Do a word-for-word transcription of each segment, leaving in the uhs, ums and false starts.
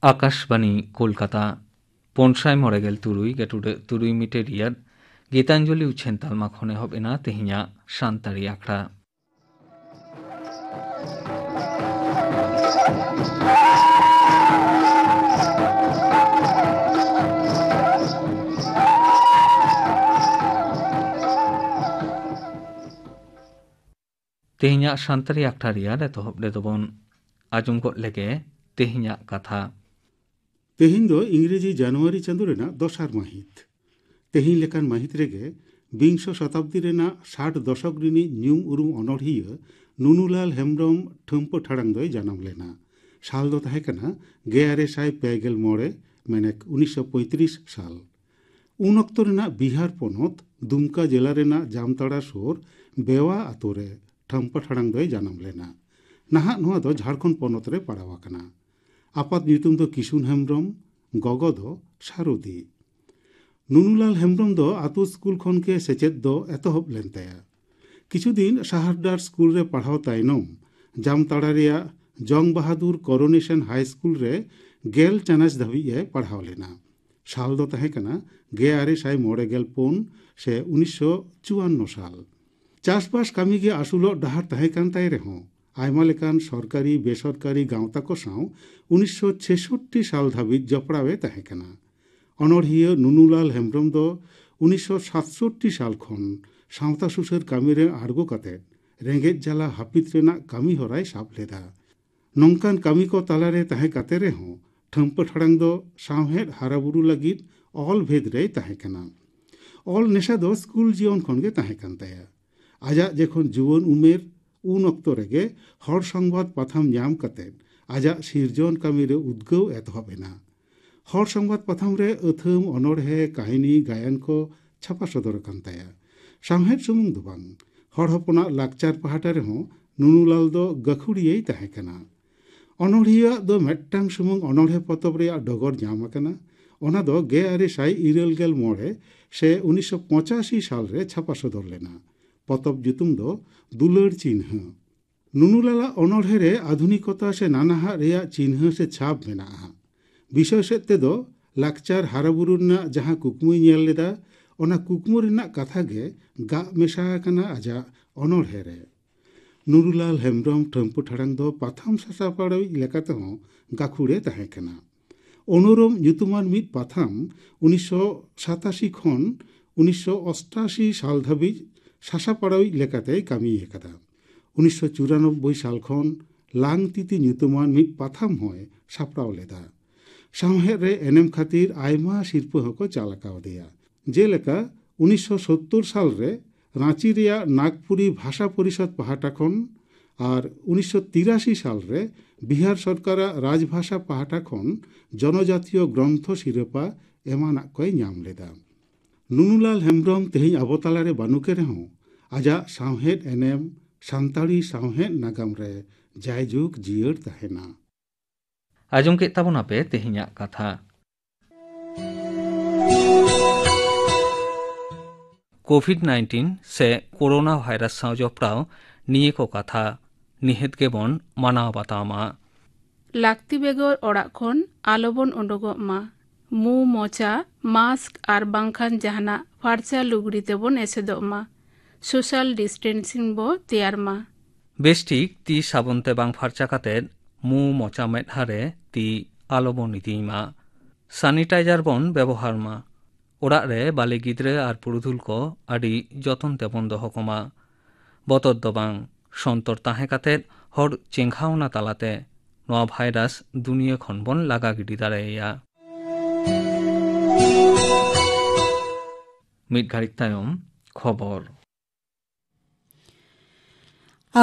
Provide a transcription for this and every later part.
ᱟᱠᱟᱥᱵᱟᱱᱤ ᱠᱳᱞᱠᱟᱛᱟ, ᱯᱩᱱᱥᱟᱭ ᱢᱚᱬᱮ ᱜᱮᱞ ᱛᱩᱨᱩᱭ ᱜᱮᱴᱩᱰᱟᱹᱜ ᱛᱩᱨᱩᱭ ᱢᱤᱴᱟᱨ ᱨᱤᱭᱟᱫ ᱜᱤᱛᱟᱧᱡᱚᱞᱤ ᱩᱪᱷᱟᱹᱱ ᱛᱟᱞᱢᱟ ᱠᱷᱚᱱ ᱮᱦᱚᱵ ᱮᱱᱟ ᱛᱮᱦᱮᱧᱟᱜ ᱥᱟᱱᱛᱟᱲᱤ ᱟᱠᱷᱲᱟ᱾ ᱛᱮᱦᱮᱧᱟᱜ ᱥᱟᱱᱛᱟᱲᱤ ᱟᱠᱷᱲᱟ ᱨᱮᱭᱟᱜ ᱮᱛᱚᱦᱚᱵ ᱨᱮᱫᱚ ᱵᱚᱱ ᱟᱸᱡᱚᱢ ᱜᱚᱫ ᱞᱮᱜᱮ ᱛᱮᱦᱮᱧᱟᱜ ᱠᱟᱛᱷᱟ᱾ ᱛᱮᱦᱮᱧ ᱫᱚ ᱤᱝᱨᱮᱡᱤ ᱡᱟᱱᱩᱣᱟᱨᱤ ᱪᱟᱸᱫᱚ ᱨᱮᱱᱟᱜ ᱫᱚᱥᱟᱨ ᱢᱟᱹᱦᱤᱛ᱾ ᱛᱮᱦᱮᱧ ᱞᱮᱠᱟᱱ ᱢᱟᱹᱦᱤᱛ ᱨᱮᱜᱮ ᱵᱤᱝᱥᱚ ᱥᱚᱛᱟᱵᱫᱤ ᱨᱮᱱᱟᱜ ᱥᱟᱴ ᱫᱚᱥᱚᱠ ᱨᱤᱱᱤᱡ ᱧᱩᱢ ᱩᱨᱩᱢ ᱚᱱᱚᱬᱦᱤᱭᱟᱹ ᱱᱩᱱᱩᱞᱟᱞ ᱦᱮᱢᱵᱽᱨᱚᱢ ᱴᱷᱟᱹᱢᱯᱟᱹ ᱴᱷᱟᱲᱟᱝ ᱫᱚᱭ ᱡᱟᱱᱟᱢ ᱞᱮᱱᱟ᱾ ᱥᱟᱞ ᱫᱚ ᱛᱟᱦᱮᱸ ᱠᱟᱱᱟ ᱜᱮᱞ ᱟᱨᱮ ᱥᱟᱭ ᱯᱮ ᱜᱮᱞ ᱢᱚᱬᱮ, ᱢᱮᱱᱮᱠ ᱩᱱᱤᱥᱥᱚ ᱯᱚᱸᱭᱛᱨᱤᱥ ᱥᱟᱞ᱾ ᱩᱱ ᱚᱠᱛᱚ ᱨᱮᱱᱟᱜ ᱵᱤᱦᱟᱨ ᱯᱚᱱᱚᱛ ᱫᱩᱢᱠᱟ ᱡᱮᱞᱟ ᱨᱮᱱᱟᱜ ᱡᱟᱢᱛᱟᱲᱟ ᱥᱩᱨ ᱵᱮᱣᱟ ᱟᱛᱳ ᱨᱮ ᱴᱷᱟᱹᱢᱯᱟᱹ ᱴᱷᱟᱲᱟᱝ ᱫᱚᱭ ᱡᱟᱱᱟᱢ ᱞᱮᱱᱟ᱾ ᱱᱟᱦᱟᱜ ᱱᱚᱣᱟ ᱫᱚ ᱡᱷᱟᱲᱠᱷᱚᱸᱰ ᱯᱚᱱᱚᱛ ᱨᱮ ᱯᱟᱲᱟᱣ ᱟᱠᱟᱱᱟ᱾ ᱟᱯᱟᱛ ᱧᱩᱛᱩᱢ ᱫᱚ ᱠᱤᱥᱩᱱ ᱦᱮᱢᱵᱽᱨᱚᱢ, ᱜᱚᱜᱚ ᱫᱚ ᱥᱟᱨᱚᱫᱤ᱾ ᱱᱩᱱᱩᱞᱟᱞ ᱦᱮᱢᱵᱽᱨᱚᱢ ᱫᱚ ᱟᱛᱳ ᱥᱠᱩᱞ ᱠᱷᱚᱱ ᱜᱮ ᱥᱮᱪᱮᱫ ᱫᱚ ᱮᱛᱚᱦᱚᱵ ᱞᱮᱱ ᱛᱟᱭᱟ᱾ ᱠᱤᱪᱷᱩ ᱫᱤᱱ ᱥᱟᱦᱟᱨᱰᱟᱦᱟᱨ ᱥᱠᱩᱞ ᱨᱮ ᱯᱟᱲᱦᱟᱣ ᱛᱟᱭᱱᱚᱢ, ᱡᱟᱢᱛᱟᱲᱟ ᱨᱮᱭᱟᱜ ᱡᱚᱝ ᱵᱟᱦᱟᱫᱩᱨ ᱠᱚᱨᱳᱱᱮᱥᱚᱱ ᱦᱟᱭ ᱥᱠᱩᱞ ᱨᱮ ᱜᱮᱞ ᱪᱟᱱᱟᱪ ᱫᱷᱟᱹᱵᱤᱡ ᱮ ᱯᱟᱲᱦᱟᱣ ᱞᱮᱱᱟ᱾ ᱥᱟᱞ ᱫᱚ ᱛᱟᱦᱮᱸ ᱠᱟᱱᱟ ᱜᱮᱞ ᱟᱨᱮ ᱥᱟᱭ ᱢᱚᱬᱮ ᱜᱮᱞ ᱯᱩᱱ ᱥᱮ ᱩᱱᱤᱥᱥᱚ ᱪᱩᱣᱟᱱᱱᱚ ᱥᱟᱞ᱾ ᱪᱟᱥᱵᱟᱥ ᱠᱟᱹᱢᱤ ᱜᱮ ᱟᱹᱥᱩᱞᱚᱜ ᱰᱟᱦᱟᱨ ᱛᱟᱦᱮᱸ ᱠᱟᱱ ᱛᱟᱭ ᱨᱮᱦᱚᱸ, ᱟᱭᱢᱟ ᱞᱮᱠᱟᱱ ᱥᱚᱨᱠᱟᱨᱤ ᱵᱮᱥᱚᱨᱠᱟᱨᱤ ᱜᱟᱶᱛᱟ ᱠᱚ ᱥᱟᱶ ᱩᱱᱤᱥᱥᱚ ᱪᱷᱮᱥᱚᱴᱴᱤ ᱥᱟᱞ ᱫᱷᱟᱹᱵᱤᱡ ᱡᱚᱯᱲᱟᱣ ᱮ ᱛᱟᱦᱮᱸ ᱠᱟᱱᱟ᱾ ᱚᱱᱚᱬᱦᱤᱭᱟᱹ ᱱᱩᱱᱩᱞᱟᱞ ᱦᱮᱢᱵᱽᱨᱚᱢ ᱫᱚ ᱩᱱᱤᱥᱥᱚ ᱥᱟᱛᱥᱚᱴᱴᱤ ᱥᱟᱞ ᱠᱷᱚᱱ ᱥᱟᱶᱛᱟ ᱥᱩᱥᱟᱹᱨ ᱠᱟᱹᱢᱤ ᱨᱮ ᱟᱬᱜᱚ ᱠᱟᱛᱮ ᱨᱮᱸᱜᱮᱡ ᱡᱟᱞᱟ ᱦᱟᱹᱯᱤᱫ ᱨᱮᱱᱟᱜ ᱠᱟᱹᱢᱤ ᱦᱚᱨᱟᱭ ᱥᱟᱵ ᱞᱮᱫᱟ᱾ ᱱᱚᱝᱠᱟᱱ ᱠᱟᱹᱢᱤ ᱠᱚ ᱛᱟᱞᱟᱨᱮ ᱛᱟᱦᱮᱸ ᱠᱟᱛᱮ ᱨᱮᱦᱚᱸ, ᱴᱷᱟᱹᱢᱯᱟᱹ ᱴᱷᱟᱲᱟᱝ ᱫᱚ ᱥᱟᱶᱦᱮᱫ ᱦᱟᱨᱟᱵᱩᱨᱩ ᱞᱟᱹᱜᱤᱫ ᱚᱞ ᱵᱷᱮᱫ ᱨᱮᱭ ᱛᱟᱦᱮᱸ ᱠᱟᱱᱟ᱾ ᱚᱞ ᱱᱮᱥᱟ ᱫᱚ ᱥᱠᱩᱞ ᱡᱤᱭᱚᱱ ᱠᱷᱚᱱ ᱜᱮ ᱛᱟᱦᱮᱸ ᱠᱟᱱ ᱛᱟᱭᱟ᱾ ᱟᱡᱟᱜ ᱡᱚᱠᱷᱚᱱ ᱡᱩᱣᱟᱹᱱ ᱩᱢᱮᱨ, ᱩᱱ ᱚᱠᱛᱚ ᱨᱮᱜᱮ ᱦᱚᱲ ᱥᱚᱝᱵᱟᱫ ᱯᱟᱛᱷᱟᱢ ᱧᱟᱢ ᱠᱟᱛᱮ ᱟᱡᱟᱜ ᱥᱤᱨᱡᱚᱱ ᱠᱟᱹᱢᱤ ᱨᱮ ᱩᱫᱽᱜᱟᱹᱣ ᱮᱛᱚᱦᱚᱵ ᱮᱱᱟ᱾ ᱦᱚᱲ ᱥᱚᱝᱵᱟᱫ ᱯᱟᱛᱷᱟᱢ ᱨᱮ ᱟᱹᱛᱷᱟᱹᱢ, ᱚᱱᱚᱬᱦᱮ, ᱠᱟᱹᱦᱱᱤ, ᱜᱟᱭᱟᱱ ᱠᱚ ᱪᱷᱟᱯᱟ ᱥᱚᱫᱚᱨ ᱟᱠᱟᱱ ᱛᱟᱭᱟ᱾ ᱥᱟᱶᱦᱮᱫ ᱥᱩᱢᱩᱝ ᱫᱚ ᱵᱟᱝ, ᱦᱚᱲ ᱦᱚᱯᱚᱱᱟᱜ ᱞᱟᱠᱪᱟᱨ ᱯᱟᱦᱴᱟ ᱨᱮᱦᱚᱸ ᱱᱩᱱᱩᱞᱟᱞ ᱫᱚ ᱜᱟᱹᱠᱷᱩᱲᱤᱭᱟᱹᱭ ᱛᱟᱦᱮᱸ ᱠᱟᱱᱟ᱾ ᱚᱱᱚᱬᱦᱤᱭᱟᱹᱣᱟᱜ ᱫᱚ ᱢᱤᱫᱴᱟᱝ ᱥᱩᱢᱩᱝ ᱚᱱᱚᱬᱦᱮ ᱯᱚᱛᱚᱵ ᱨᱮᱭᱟᱜ ᱰᱚᱜᱚᱨ ᱧᱟᱢ ᱟᱠᱟᱱᱟ᱾ ᱚᱱᱟ ᱫᱚ ᱜᱮᱞ ᱟᱨᱮ ᱥᱟᱭ ᱤᱨᱟᱹᱞ ᱜᱮᱞ ᱢᱚᱬᱮ ᱥᱮ ᱩᱱᱤᱥᱥᱚ ᱯᱚᱸᱪᱟᱥᱤ ᱥᱟᱞ ᱨᱮ ᱪᱷᱟᱯᱟ ᱥᱚᱫᱚᱨ ᱞᱮᱱᱟ᱾ ᱯᱚᱛᱚᱵ ᱧᱩᱛᱩᱢ ᱫᱚ ᱫᱩᱞᱟᱹᱲ ᱪᱤᱱᱦᱟᱹ᱾ ᱱᱩᱱᱩᱞᱟᱞᱟᱜ ᱚᱱᱚᱬᱦᱮ ᱨᱮ ᱟᱫᱷᱩᱱᱤᱠᱚᱛᱟ ᱥᱮ ᱱᱟᱱᱟᱦᱟᱜ ᱨᱮᱭᱟᱜ ᱪᱤᱱᱦᱟᱹ ᱥᱮ ᱪᱷᱟᱯ ᱢᱮᱱᱟᱜᱼᱟ᱾ ᱵᱤᱥᱚᱭ ᱥᱮᱫ ᱛᱮᱫᱚ ᱞᱟᱠᱪᱟᱨ ᱦᱟᱨᱟᱵᱩᱨᱩ ᱨᱮᱱᱟᱜ ᱡᱟᱦᱟᱸ ᱠᱩᱠᱢᱩᱭ ᱧᱮᱞ ᱞᱮᱫᱟ, ᱚᱱᱟ ᱠᱩᱠᱢᱩ ᱨᱮᱱᱟᱜ ᱠᱟᱛᱷᱟ ᱜᱮ ᱜᱟᱜ ᱢᱮᱥᱟ ᱟᱠᱟᱱᱟ ᱟᱡᱟᱜ ᱚᱱᱚᱬᱦᱮ ᱨᱮ᱾ ᱱᱩᱨᱩᱞᱟᱞ ᱦᱮᱢᱵᱽᱨᱚᱢ ᱴᱷᱟᱹᱢᱯᱩ ᱴᱷᱟᱲᱟᱝ ᱫᱚ ᱯᱟᱛᱷᱟᱢ ᱥᱟᱥᱟᱯᱲᱟᱣᱤᱡ ᱞᱮᱠᱟᱛᱮᱦᱚᱸ ᱜᱟᱹᱠᱷᱩᱲᱮ ᱛᱟᱦᱮᱸ ᱠᱟᱱᱟ᱾ ᱚᱱᱩᱨᱚᱢ ᱧᱩᱛᱩᱢᱟᱱ ᱢᱤᱫ ᱯᱟᱛᱷᱟᱢ ᱩᱱᱤᱥᱥᱚ ᱥᱟᱛᱟᱥᱤ ᱠᱷᱚᱱ ᱩᱱᱤᱥᱥᱚ ᱚᱥᱴᱟᱥᱤ ᱥᱟᱞ ᱫᱷᱟᱹᱵᱤᱡ ᱥᱟᱥᱟᱯᱲᱟᱣᱤᱡ ᱞᱮᱠᱟᱛᱮᱭ ᱠᱟᱹᱢᱤ ᱟᱠᱟᱫᱟ᱾ ᱩᱱᱤᱥᱥᱚ ᱪᱩᱨᱟᱱᱚᱵᱵᱳᱭ ᱥᱟᱞ ᱠᱷᱚᱱ ᱞᱟᱝ ᱛᱤᱛᱤ ᱧᱩᱛᱩᱢᱟᱱ ᱢᱤᱫ ᱯᱟᱛᱷᱟᱢ ᱦᱚᱸᱭ ᱥᱟᱯᱲᱟᱣ ᱞᱮᱫᱟ᱾ ᱥᱟᱶᱦᱮᱫ ᱨᱮ ᱮᱱᱮᱢ ᱠᱷᱟᱹᱛᱤᱨ ᱟᱭᱢᱟ ᱥᱤᱨᱯᱟᱹ ᱦᱚᱸᱠᱚ ᱪᱟᱞ ᱟᱠᱟᱣᱫᱮᱭᱟ᱾ ᱡᱮᱞᱮᱠᱟ, ᱩᱱᱤᱥᱥᱚ ᱥᱚᱛᱛᱚᱨ ᱥᱟᱞ ᱨᱮ ᱨᱟᱸᱪᱤ ᱨᱮᱭᱟᱜ ᱱᱟᱜᱽᱯᱩᱨᱤ ᱵᱷᱟᱥᱟ ᱯᱚᱨᱤᱥᱚᱫᱽ ᱯᱟᱦᱴᱟ ᱠᱷᱚᱱ ᱟᱨ ᱩᱱᱤᱥᱥᱚ ᱛᱤᱨᱟᱥᱤ ᱥᱟᱞ ᱨᱮ ᱵᱤᱦᱟᱨ ᱥᱚᱨᱠᱟᱨᱟᱜ ᱨᱟᱡᱽᱵᱷᱟᱥᱟ ᱯᱟᱦᱴᱟ ᱠᱷᱚᱱ ᱡᱚᱱᱚᱡᱟᱛᱤᱭᱚ ᱜᱨᱚᱱᱛᱷᱚ ᱥᱤᱨᱯᱟᱹ ᱮᱢᱟᱱᱟᱜ ᱠᱚᱭ ᱧᱟᱢ ᱞᱮᱫᱟ᱾ ᱱᱩᱱᱩᱞᱟᱞ ᱦᱮᱢᱵᱽᱨᱚᱢ ᱛᱮᱦᱮᱧ ᱟᱵᱚ ᱛᱟᱞᱟᱨᱮ ᱵᱟᱹᱱᱩᱜ ᱮ ᱨᱮᱦᱚᱸ, ᱟᱡᱟᱜ ᱥᱟᱶᱦᱮᱫ ᱮᱱᱮᱢ ᱥᱟᱱᱛᱟᱲᱤ ᱥᱟᱶᱦᱮᱫ ᱱᱟᱜᱟᱢ ᱨᱮ ᱡᱟᱭᱡᱩᱜᱽ ᱡᱤᱭᱟᱹᱲ ᱛᱟᱦᱮᱱᱟ᱾ ᱟᱸᱡᱚᱢ ᱠᱮᱫ ᱛᱟᱵᱚᱱᱟᱯᱮ ᱛᱮᱦᱮᱧᱟᱜ ᱠᱟᱛᱷᱟ᱾ ᱠᱳᱵᱷᱤᱰ ᱱᱟᱭᱤᱱᱴᱤᱱ ᱥᱮ ᱠᱳᱨᱳᱱᱟ ᱵᱷᱟᱭᱨᱟᱥ ᱥᱟᱶ ᱡᱚᱯᱲᱟᱣ ᱱᱤᱭᱟᱹ ᱠᱚ ᱠᱟᱛᱷᱟ ᱱᱤᱦᱟᱹᱛ ᱜᱮᱵᱚᱱ ᱢᱟᱱᱟᱣ ᱵᱟᱛᱟᱣ ᱢᱟ᱾ ᱞᱟᱹᱠᱛᱤ ᱵᱮᱜᱚᱨ ᱚᱲᱟᱜ ᱠᱷᱚᱱ ᱟᱞᱚᱵᱚᱱ ᱩᱰᱩᱠᱚᱜ ᱢᱟ᱾ ᱢᱩ ᱢᱚᱪᱟ, ᱢᱟᱥᱠ ᱟᱨ ᱵᱟᱝᱠᱷᱟᱱ ᱡᱟᱦᱟᱱᱟᱜ ᱯᱷᱟᱨᱪᱟ ᱞᱩᱜᱽᱲᱤ ᱛᱮᱵᱚᱱ ᱮᱥᱮᱫᱚᱜ ᱢᱟ᱾ ᱥᱳᱥᱟᱞ ᱰᱤᱥᱴᱮᱱᱥᱤᱝ ᱵᱚ ᱛᱮᱭᱟᱨ ᱢᱟ᱾ ᱵᱮᱥ ᱴᱷᱤᱠ ᱛᱤ ᱥᱟᱵᱚᱱ ᱛᱮ ᱵᱟᱝ ᱯᱷᱟᱨᱪᱟ ᱠᱟᱛᱮ ᱢᱩ ᱢᱚᱪᱟ ᱢᱮᱫᱦᱟ ᱨᱮ ᱛᱤ ᱟᱞᱚᱵᱚᱱ ᱤᱫᱤᱭ ᱢᱟ᱾ ᱥᱟᱱᱤᱴᱟᱭᱡᱟᱨ ᱵᱚᱱ ᱵᱮᱵᱚᱦᱟᱨ ᱢᱟ᱾ ᱚᱲᱟᱜ ᱨᱮ ᱵᱟᱞᱮ ᱜᱤᱫᱽᱨᱟᱹ ᱟᱨ ᱯᱩᱨᱩᱫᱷᱩᱞ ᱠᱚ ᱟᱹᱰᱤ ᱡᱚᱛᱚᱱ ᱛᱮᱵᱚᱱ ᱫᱚᱦᱚ ᱠᱚᱢᱟ᱾ ᱵᱚᱛᱚᱨ ᱫᱚ ᱵᱟᱝ, ᱥᱚᱱᱛᱚᱨ ᱛᱟᱦᱮᱸ ᱠᱟᱛᱮ ᱦᱚᱲ ᱪᱮᱸᱜᱷᱟᱣᱱᱟ ᱛᱟᱞᱟᱛᱮ ᱱᱚᱣᱟ ᱵᱷᱟᱭᱨᱟᱥ ᱫᱩᱱᱤᱭᱟᱹ ᱠᱷᱚᱱ ᱵᱚᱱ ᱞᱟᱜᱟ ᱜᱤᱰᱤ ᱫᱟᱲᱮᱭᱟᱭᱟ᱾ ᱢᱤᱫ ᱜᱷᱟᱹᱲᱤᱡ ᱛᱟᱭᱚᱢ ᱠᱷᱚᱵᱚᱨ᱾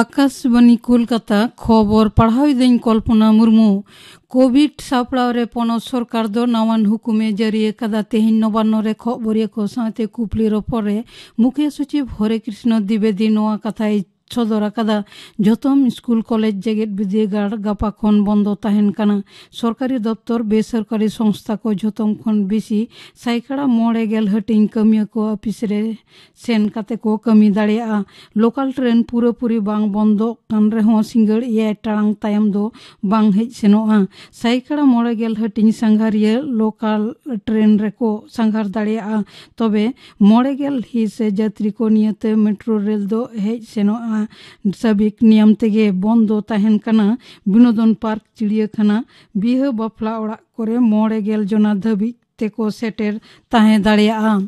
ᱟᱠᱟᱥᱵᱟᱱᱤ ᱠᱳᱞᱠᱟᱛᱟ, ᱠᱷᱚᱵᱚᱨ ᱯᱟᱲᱦᱟᱣ ᱮᱫᱟᱹᱧ ᱠᱚᱞᱯᱚᱱᱟ ᱢᱩᱨᱢᱩ᱾ ᱠᱳᱵᱷᱤᱰ ᱥᱟᱯᱲᱟᱣ ᱨᱮ ᱯᱚᱱᱚᱛ ᱥᱚᱨᱠᱟᱨ ᱫᱚ ᱱᱟᱣᱟᱱ ᱦᱩᱠᱩᱢᱮ ᱡᱟᱹᱨᱤ ᱟᱠᱟᱫᱟ᱾ ᱛᱮᱦᱮᱧ ᱱᱚᱵᱟᱱᱱᱚ ᱨᱮ ᱠᱷᱚᱵᱚᱨᱤᱭᱟᱹ ᱠᱚ ᱥᱟᱶᱛᱮ ᱠᱩᱯᱞᱤ ᱨᱚᱯᱚᱲ ᱨᱮ ᱢᱩᱠᱷᱭᱟᱹ ᱥᱚᱪᱤᱵᱽ ᱦᱚᱨᱮ ᱠᱨᱤᱥᱱᱚ ᱫᱤᱵᱮᱫᱤ ᱱᱚᱣᱟ ᱠᱟᱛᱷᱟᱭ ᱥᱚᱫᱚᱨ ᱟᱠᱟᱫᱟ᱾ ᱡᱷᱚᱛᱚᱢ ᱥᱠᱩᱞ, ᱠᱚᱞᱮᱡᱽ, ᱡᱮᱜᱮᱛ ᱵᱤᱨᱫᱟᱹᱜᱟᱲ ᱜᱟᱯᱟ ᱠᱷᱚᱱ ᱵᱚᱱᱫᱚ ᱛᱟᱦᱮᱱ ᱠᱟᱱᱟ᱾ ᱥᱚᱨᱠᱟᱨᱤ ᱫᱚᱯᱛᱚᱨ, ᱵᱮᱥᱚᱨᱠᱟᱨᱤ ᱥᱚᱝᱥᱛᱷᱟ ᱠᱚ ᱡᱷᱚᱛᱚᱢ ᱠᱷᱚᱱ ᱵᱮᱥᱤ ᱥᱟᱭᱠᱟᱲᱟ ᱢᱚᱬᱮ ᱜᱮᱞ ᱦᱟᱹᱴᱤᱧ ᱠᱟᱹᱢᱤᱭᱟᱹ ᱠᱚ ᱟᱹᱯᱤᱥ ᱨᱮ ᱥᱮᱱ ᱠᱟᱛᱮ ᱠᱚ ᱠᱟᱹᱢᱤ ᱫᱟᱲᱮᱭᱟᱜᱼᱟ᱾ ᱞᱳᱠᱟᱞ ᱴᱨᱮᱱ ᱯᱩᱨᱟᱹᱯᱩᱨᱤ ᱵᱟᱝ ᱵᱚᱱᱫᱚᱜ ᱠᱟᱱ ᱨᱮᱦᱚᱸ ᱥᱤᱸᱜᱟᱹᱲ ᱮᱭᱟᱭ ᱴᱟᱲᱟᱝ ᱛᱟᱭᱚᱢ ᱫᱚ ᱵᱟᱝ ᱦᱮᱡ ᱥᱮᱱᱚᱜᱼᱟ᱾ ᱥᱟᱭᱠᱟᱲᱟ ᱢᱚᱬᱮ ᱜᱮᱞ ᱦᱟᱹᱴᱤᱧ ᱥᱟᱸᱜᱷᱟᱨᱤᱭᱟᱹ ᱞᱳᱠᱟᱞ ᱴᱨᱮᱱ ᱨᱮᱠᱚ ᱥᱟᱸᱜᱷᱟᱨ ᱫᱟᱲᱮᱭᱟᱜᱼᱟ᱾ ᱛᱚᱵᱮ ᱢᱚᱬᱮ ᱜᱮᱞ ᱦᱤᱸᱥ ᱡᱟᱛᱨᱤ ᱠᱚ ᱱᱤᱭᱟᱹᱛᱮ ᱢᱮᱴᱨᱳ ᱨᱮᱞ ᱫᱚ ᱦᱮᱡ ᱥᱮᱱᱚᱜᱼᱟ᱾ ᱥᱟᱵᱤᱠ ᱱᱤᱭᱟᱢ ᱛᱮᱜᱮ ᱵᱚᱱᱫᱚ ᱛᱟᱦᱮᱱ ᱠᱟᱱᱟ᱾ ᱵᱤᱱᱳᱫᱚᱱ ᱯᱟᱨᱠ, ᱪᱤᱲᱤᱭᱟᱹᱠᱷᱟᱱᱟ, ᱵᱤᱦᱟᱹ ᱵᱟᱯᱞᱟ ᱚᱲᱟᱜ ᱠᱚᱨᱮ ᱢᱚᱬᱮ ᱜᱮᱞ ᱡᱚᱱᱟ ᱫᱷᱟᱹᱵᱤᱡ ᱛᱮᱠᱚ ᱥᱮᱴᱮᱨ ᱛᱟᱦᱮᱸ ᱫᱟᱲᱮᱭᱟᱜᱼᱟ᱾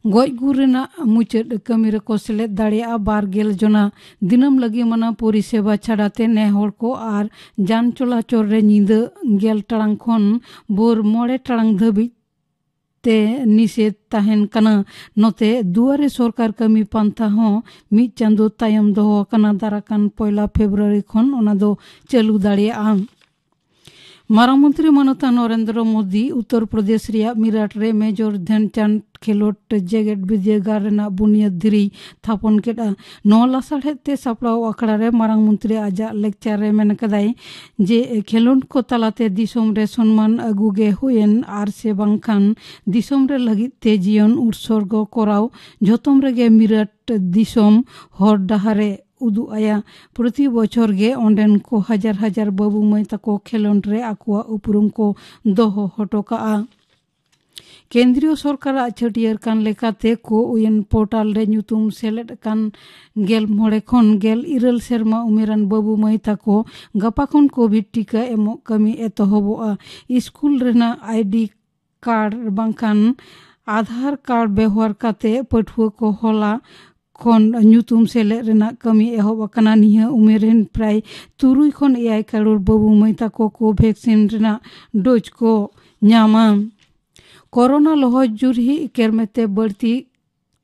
ᱜᱚᱡ ᱜᱩᱨ ᱨᱮᱱᱟᱜ ᱢᱩᱪᱟᱹᱫ ᱠᱟᱹᱢᱤ ᱨᱮᱠᱚ ᱥᱮᱞᱮᱫ ᱫᱟᱲᱮᱭᱟᱜᱼᱟ᱾ ᱵᱟᱨ ᱜᱮᱞ ᱡᱚᱱᱟ ᱫᱤᱱᱟᱹᱢ ᱞᱟᱹᱜᱤᱫ ᱢᱟᱱᱟ ᱯᱚᱨᱤᱥᱮᱵᱟ ᱪᱷᱟᱰᱟ ᱛᱮ ᱱᱮ ᱦᱚᱲ ᱠᱚ ᱟᱨ ᱡᱟᱱ ᱪᱚᱞᱟᱪᱚᱞ ᱨᱮ ᱧᱤᱫᱟᱹ ᱜᱮᱞ ᱴᱟᱲᱟᱝ ᱠᱷᱚᱱ ᱵᱷᱳᱨ ᱢᱚᱬᱮ ᱴᱟᱲᱟᱝ ᱫᱷᱟᱹᱵᱤᱡ ᱛᱮ ᱱᱤᱥᱮᱫ ᱛᱟᱦᱮᱱ ᱠᱟᱱᱟ᱾ ᱱᱚᱛᱮ ᱫᱩᱣᱟᱨᱮ ᱥᱚᱨᱠᱟᱨ ᱠᱟᱹᱢᱤ ᱯᱟᱱᱛᱷᱟ ᱦᱚᱸ ᱢᱤᱫ ᱪᱟᱸᱫᱳ ᱛᱟᱭᱚᱢ ᱫᱚᱦᱚ ᱟᱠᱟᱱᱟ᱾ ᱫᱟᱨᱟᱠᱟᱱ ᱯᱚᱭᱞᱟ ᱯᱷᱮᱵᱨᱩᱣᱟᱨᱤ ᱠᱷᱚᱱ ᱚᱱᱟ ᱫᱚ ᱪᱟᱹᱞᱩ ᱫᱟᱲᱮᱭᱟᱜᱼᱟ᱾ ᱢᱟᱨᱟᱝ ᱢᱚᱱᱛᱨᱤ ᱢᱟᱱᱚᱛᱟᱱ ᱱᱚᱨᱮᱱᱫᱨᱚ ᱢᱳᱫᱤ ᱩᱛᱛᱚᱨ ᱯᱨᱚᱫᱮᱥ ᱨᱮᱭᱟᱜ ᱢᱤᱨᱟᱴ ᱨᱮ ᱢᱮᱡᱚᱨ ᱫᱷᱮᱱᱪᱟᱸᱫᱽ ᱠᱷᱮᱞᱳᱰ ᱡᱮᱜᱮᱛ ᱵᱤᱨᱫᱟᱹᱜᱟᱲ ᱨᱮᱱᱟᱜ ᱵᱩᱱᱤᱭᱟᱹᱫ ᱫᱷᱤᱨᱤ ᱛᱷᱟᱯᱚᱱ ᱠᱮᱫᱼᱟ᱾ ᱱᱚᱣᱟ ᱞᱟᱥᱟᱲᱦᱮᱫ ᱛᱮ ᱥᱟᱯᱲᱟᱣ ᱟᱠᱷᱲᱟ ᱨᱮ ᱢᱟᱨᱟᱝ ᱢᱚᱱᱛᱨᱤ ᱟᱡᱟᱜ ᱞᱮᱠᱪᱟᱨ ᱨᱮ ᱢᱮᱱ ᱠᱟᱫᱟᱭ ᱡᱮ ᱠᱷᱮᱞᱳᱰ ᱠᱚ ᱛᱟᱞᱟᱛᱮ ᱫᱤᱥᱚᱢ ᱨᱮ ᱥᱚᱱᱢᱟᱱ ᱟᱹᱜᱩ ᱜᱮ ᱦᱩᱭᱮᱱ ᱟᱨ ᱥᱮ ᱵᱟᱝᱠᱷᱟᱱ ᱫᱤᱥᱚᱢ ᱨᱮ ᱞᱟᱹᱜᱤᱫ ᱛᱮ ᱡᱤᱭᱚᱱ ᱩᱛᱥᱚᱨᱜᱚ ᱠᱚᱨᱟᱣ ᱡᱷᱚᱛᱚᱢ ᱨᱮᱜᱮ ᱢᱤᱨᱟᱴ ᱫᱤᱥᱚᱢ ᱦᱚᱨ ᱰᱟᱦᱟᱨᱮ ᱩᱫᱩᱜ ᱟᱭᱟ᱾ ᱯᱨᱚᱛᱤ ᱵᱚᱪᱷᱚᱨ ᱜᱮ ᱚᱸᱰᱮᱱ ᱠᱚ ᱦᱟᱡᱟᱨ ᱦᱟᱡᱟᱨ ᱵᱟᱹᱵᱩ ᱢᱟᱹᱭ ᱛᱟᱠᱚ ᱠᱷᱮᱞᱳᱰ ᱨᱮ ᱟᱠᱚᱣᱟᱜ ᱩᱯᱨᱩᱢ ᱠᱚ ᱫᱚᱦᱚ ᱦᱚᱴᱚ ᱠᱟᱜᱼᱟ᱾ ᱠᱮᱱᱫᱨᱤᱭᱚ ᱥᱚᱨᱠᱟᱨᱟᱜ ᱪᱷᱟᱹᱴᱭᱟᱹᱨ ᱠᱟᱱ ᱞᱮᱠᱟᱛᱮ ᱠᱳ ᱩᱭᱤᱱ ᱯᱳᱨᱴᱟᱞ ᱨᱮ ᱧᱩᱛᱩᱢ ᱥᱮᱞᱮᱫ ᱟᱠᱟᱱ ᱜᱮᱞ ᱢᱚᱬᱮ ᱠᱷᱚᱱ ᱜᱮᱞ ᱤᱨᱟᱹᱞ ᱥᱮᱨᱢᱟ ᱩᱢᱮᱨᱟᱱ ᱵᱟᱹᱵᱩ ᱢᱟᱹᱭ ᱛᱟᱠᱚ ᱜᱟᱯᱟ ᱠᱷᱚᱱ ᱠᱳᱵᱷᱤᱰ ᱴᱤᱠᱟ ᱮᱢᱚᱜ ᱠᱟᱹᱢᱤ ᱮᱛᱚᱦᱚᱵᱚᱜᱼᱟ᱾ ᱥᱠᱩᱞ ᱨᱮᱱᱟᱜ ᱟᱭᱰᱤ ᱠᱟᱨᱰ ᱵᱟᱝᱠᱷᱟᱱ ᱟᱫᱷᱟᱨ ᱠᱟᱨᱰ ᱵᱮᱣᱦᱟᱨ ᱠᱟᱛᱮ ᱯᱟᱹᱴᱷᱩᱣᱟᱹ ᱠᱚ ᱦᱚᱞᱟ ᱠᱷᱚᱱ ᱧᱩᱛᱩᱢ ᱥᱮᱞᱮᱫ ᱨᱮᱱᱟᱜ ᱠᱟᱹᱢᱤ ᱮᱦᱚᱵ ᱟᱠᱟᱱᱟ᱾ ᱱᱤᱭᱟᱹ ᱩᱢᱮᱨ ᱨᱮᱱ ᱯᱨᱟᱭ ᱛᱩᱨᱩᱭ ᱠᱷᱚᱱ ᱮᱭᱟᱭ ᱠᱟᱨᱳᱲ ᱵᱟᱹᱵᱩ ᱢᱟᱹᱭ ᱛᱟᱠᱚ ᱠᱳᱵᱷᱮᱠᱥᱤᱱ ᱨᱮᱱᱟᱜ ᱰᱳᱡᱽ ᱠᱚ ᱧᱟᱢᱟ᱾ ᱠᱳᱨᱳᱱᱟ ᱞᱚᱦᱚᱫ ᱡᱩᱨᱦᱤ ᱠᱮᱨᱢᱮᱛᱮ ᱵᱟᱹᱲᱛᱤ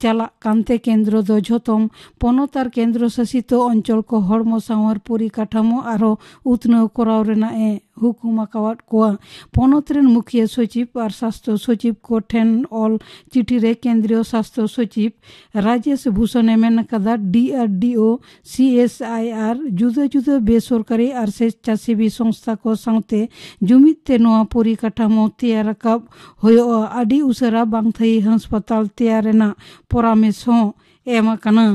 ᱪᱟᱞᱟᱜ ᱠᱟᱱᱛᱮ ᱠᱮᱱᱫᱨᱚ ᱫᱚ ᱡᱷᱚᱛᱚᱢ ᱯᱚᱱᱚᱛ ᱟᱨ ᱠᱮᱱᱫᱨᱚ ᱥᱟᱥᱤᱛᱚ ᱚᱧᱪᱚᱞ ᱠᱚ ᱦᱚᱲᱢᱚ ᱥᱟᱶᱟᱨ ᱯᱚᱨᱤᱠᱟᱴᱷᱟᱢᱳ ᱟᱨᱦᱚᱸ ᱩᱛᱱᱟᱹᱣ ᱠᱚᱨᱟᱣ ᱨᱮᱱᱟᱜ ᱮ ᱦᱩᱠᱩᱢ ᱟᱠᱟᱣᱟᱫ ᱠᱚᱣᱟ᱾ ᱯᱚᱱᱚᱛ ᱨᱮᱱ ᱢᱩᱠᱷᱤᱭᱟᱹ ᱥᱚᱪᱤᱵᱽ ᱟᱨ ᱥᱟᱥᱛᱷᱚ ᱥᱚᱪᱤᱵᱽ ᱠᱚ ᱴᱷᱮᱱ ᱚᱞ ᱪᱤᱴᱷᱤ ᱨᱮ ᱠᱮᱱᱫᱨᱤᱭᱚ ᱥᱟᱥᱛᱷᱚ ᱥᱚᱪᱤᱵᱽ ᱨᱟᱡᱮᱥ ᱵᱷᱩᱥᱚᱱ ᱮ ᱢᱮᱱ ᱟᱠᱟᱫᱟ, ᱰᱤ ᱟᱨ ᱰᱤ ᱳ, ᱥᱤ ᱮᱥ ᱟᱭ ᱟᱨ ᱡᱩᱫᱟᱹ ᱡᱩᱫᱟᱹ ᱵᱮᱥᱚᱨᱠᱟᱨᱤ ᱟᱨ ᱥᱮᱪᱪᱷᱟᱥᱮᱵᱤ ᱥᱚᱝᱥᱛᱷᱟ ᱠᱚ ᱥᱟᱶᱛᱮ ᱡᱩᱢᱤᱫ ᱛᱮ ᱱᱚᱣᱟ ᱯᱚᱨᱤᱠᱟᱴᱷᱟᱢᱳ ᱛᱮᱭᱟᱨ ᱨᱟᱠᱟᱵ ᱦᱩᱭᱩᱜᱼᱟ᱾ ᱟᱹᱰᱤ ᱩᱥᱟᱹᱨᱟ ᱵᱟᱝᱛᱷᱟᱭᱤ ᱦᱟᱥᱯᱟᱛᱟᱞ ᱛᱮᱭᱟᱨ ᱨᱮᱱᱟᱜ ᱯᱚᱨᱟᱢᱮᱥ ᱦᱚᱸ ᱮᱢ ᱟᱠᱟᱱᱟ᱾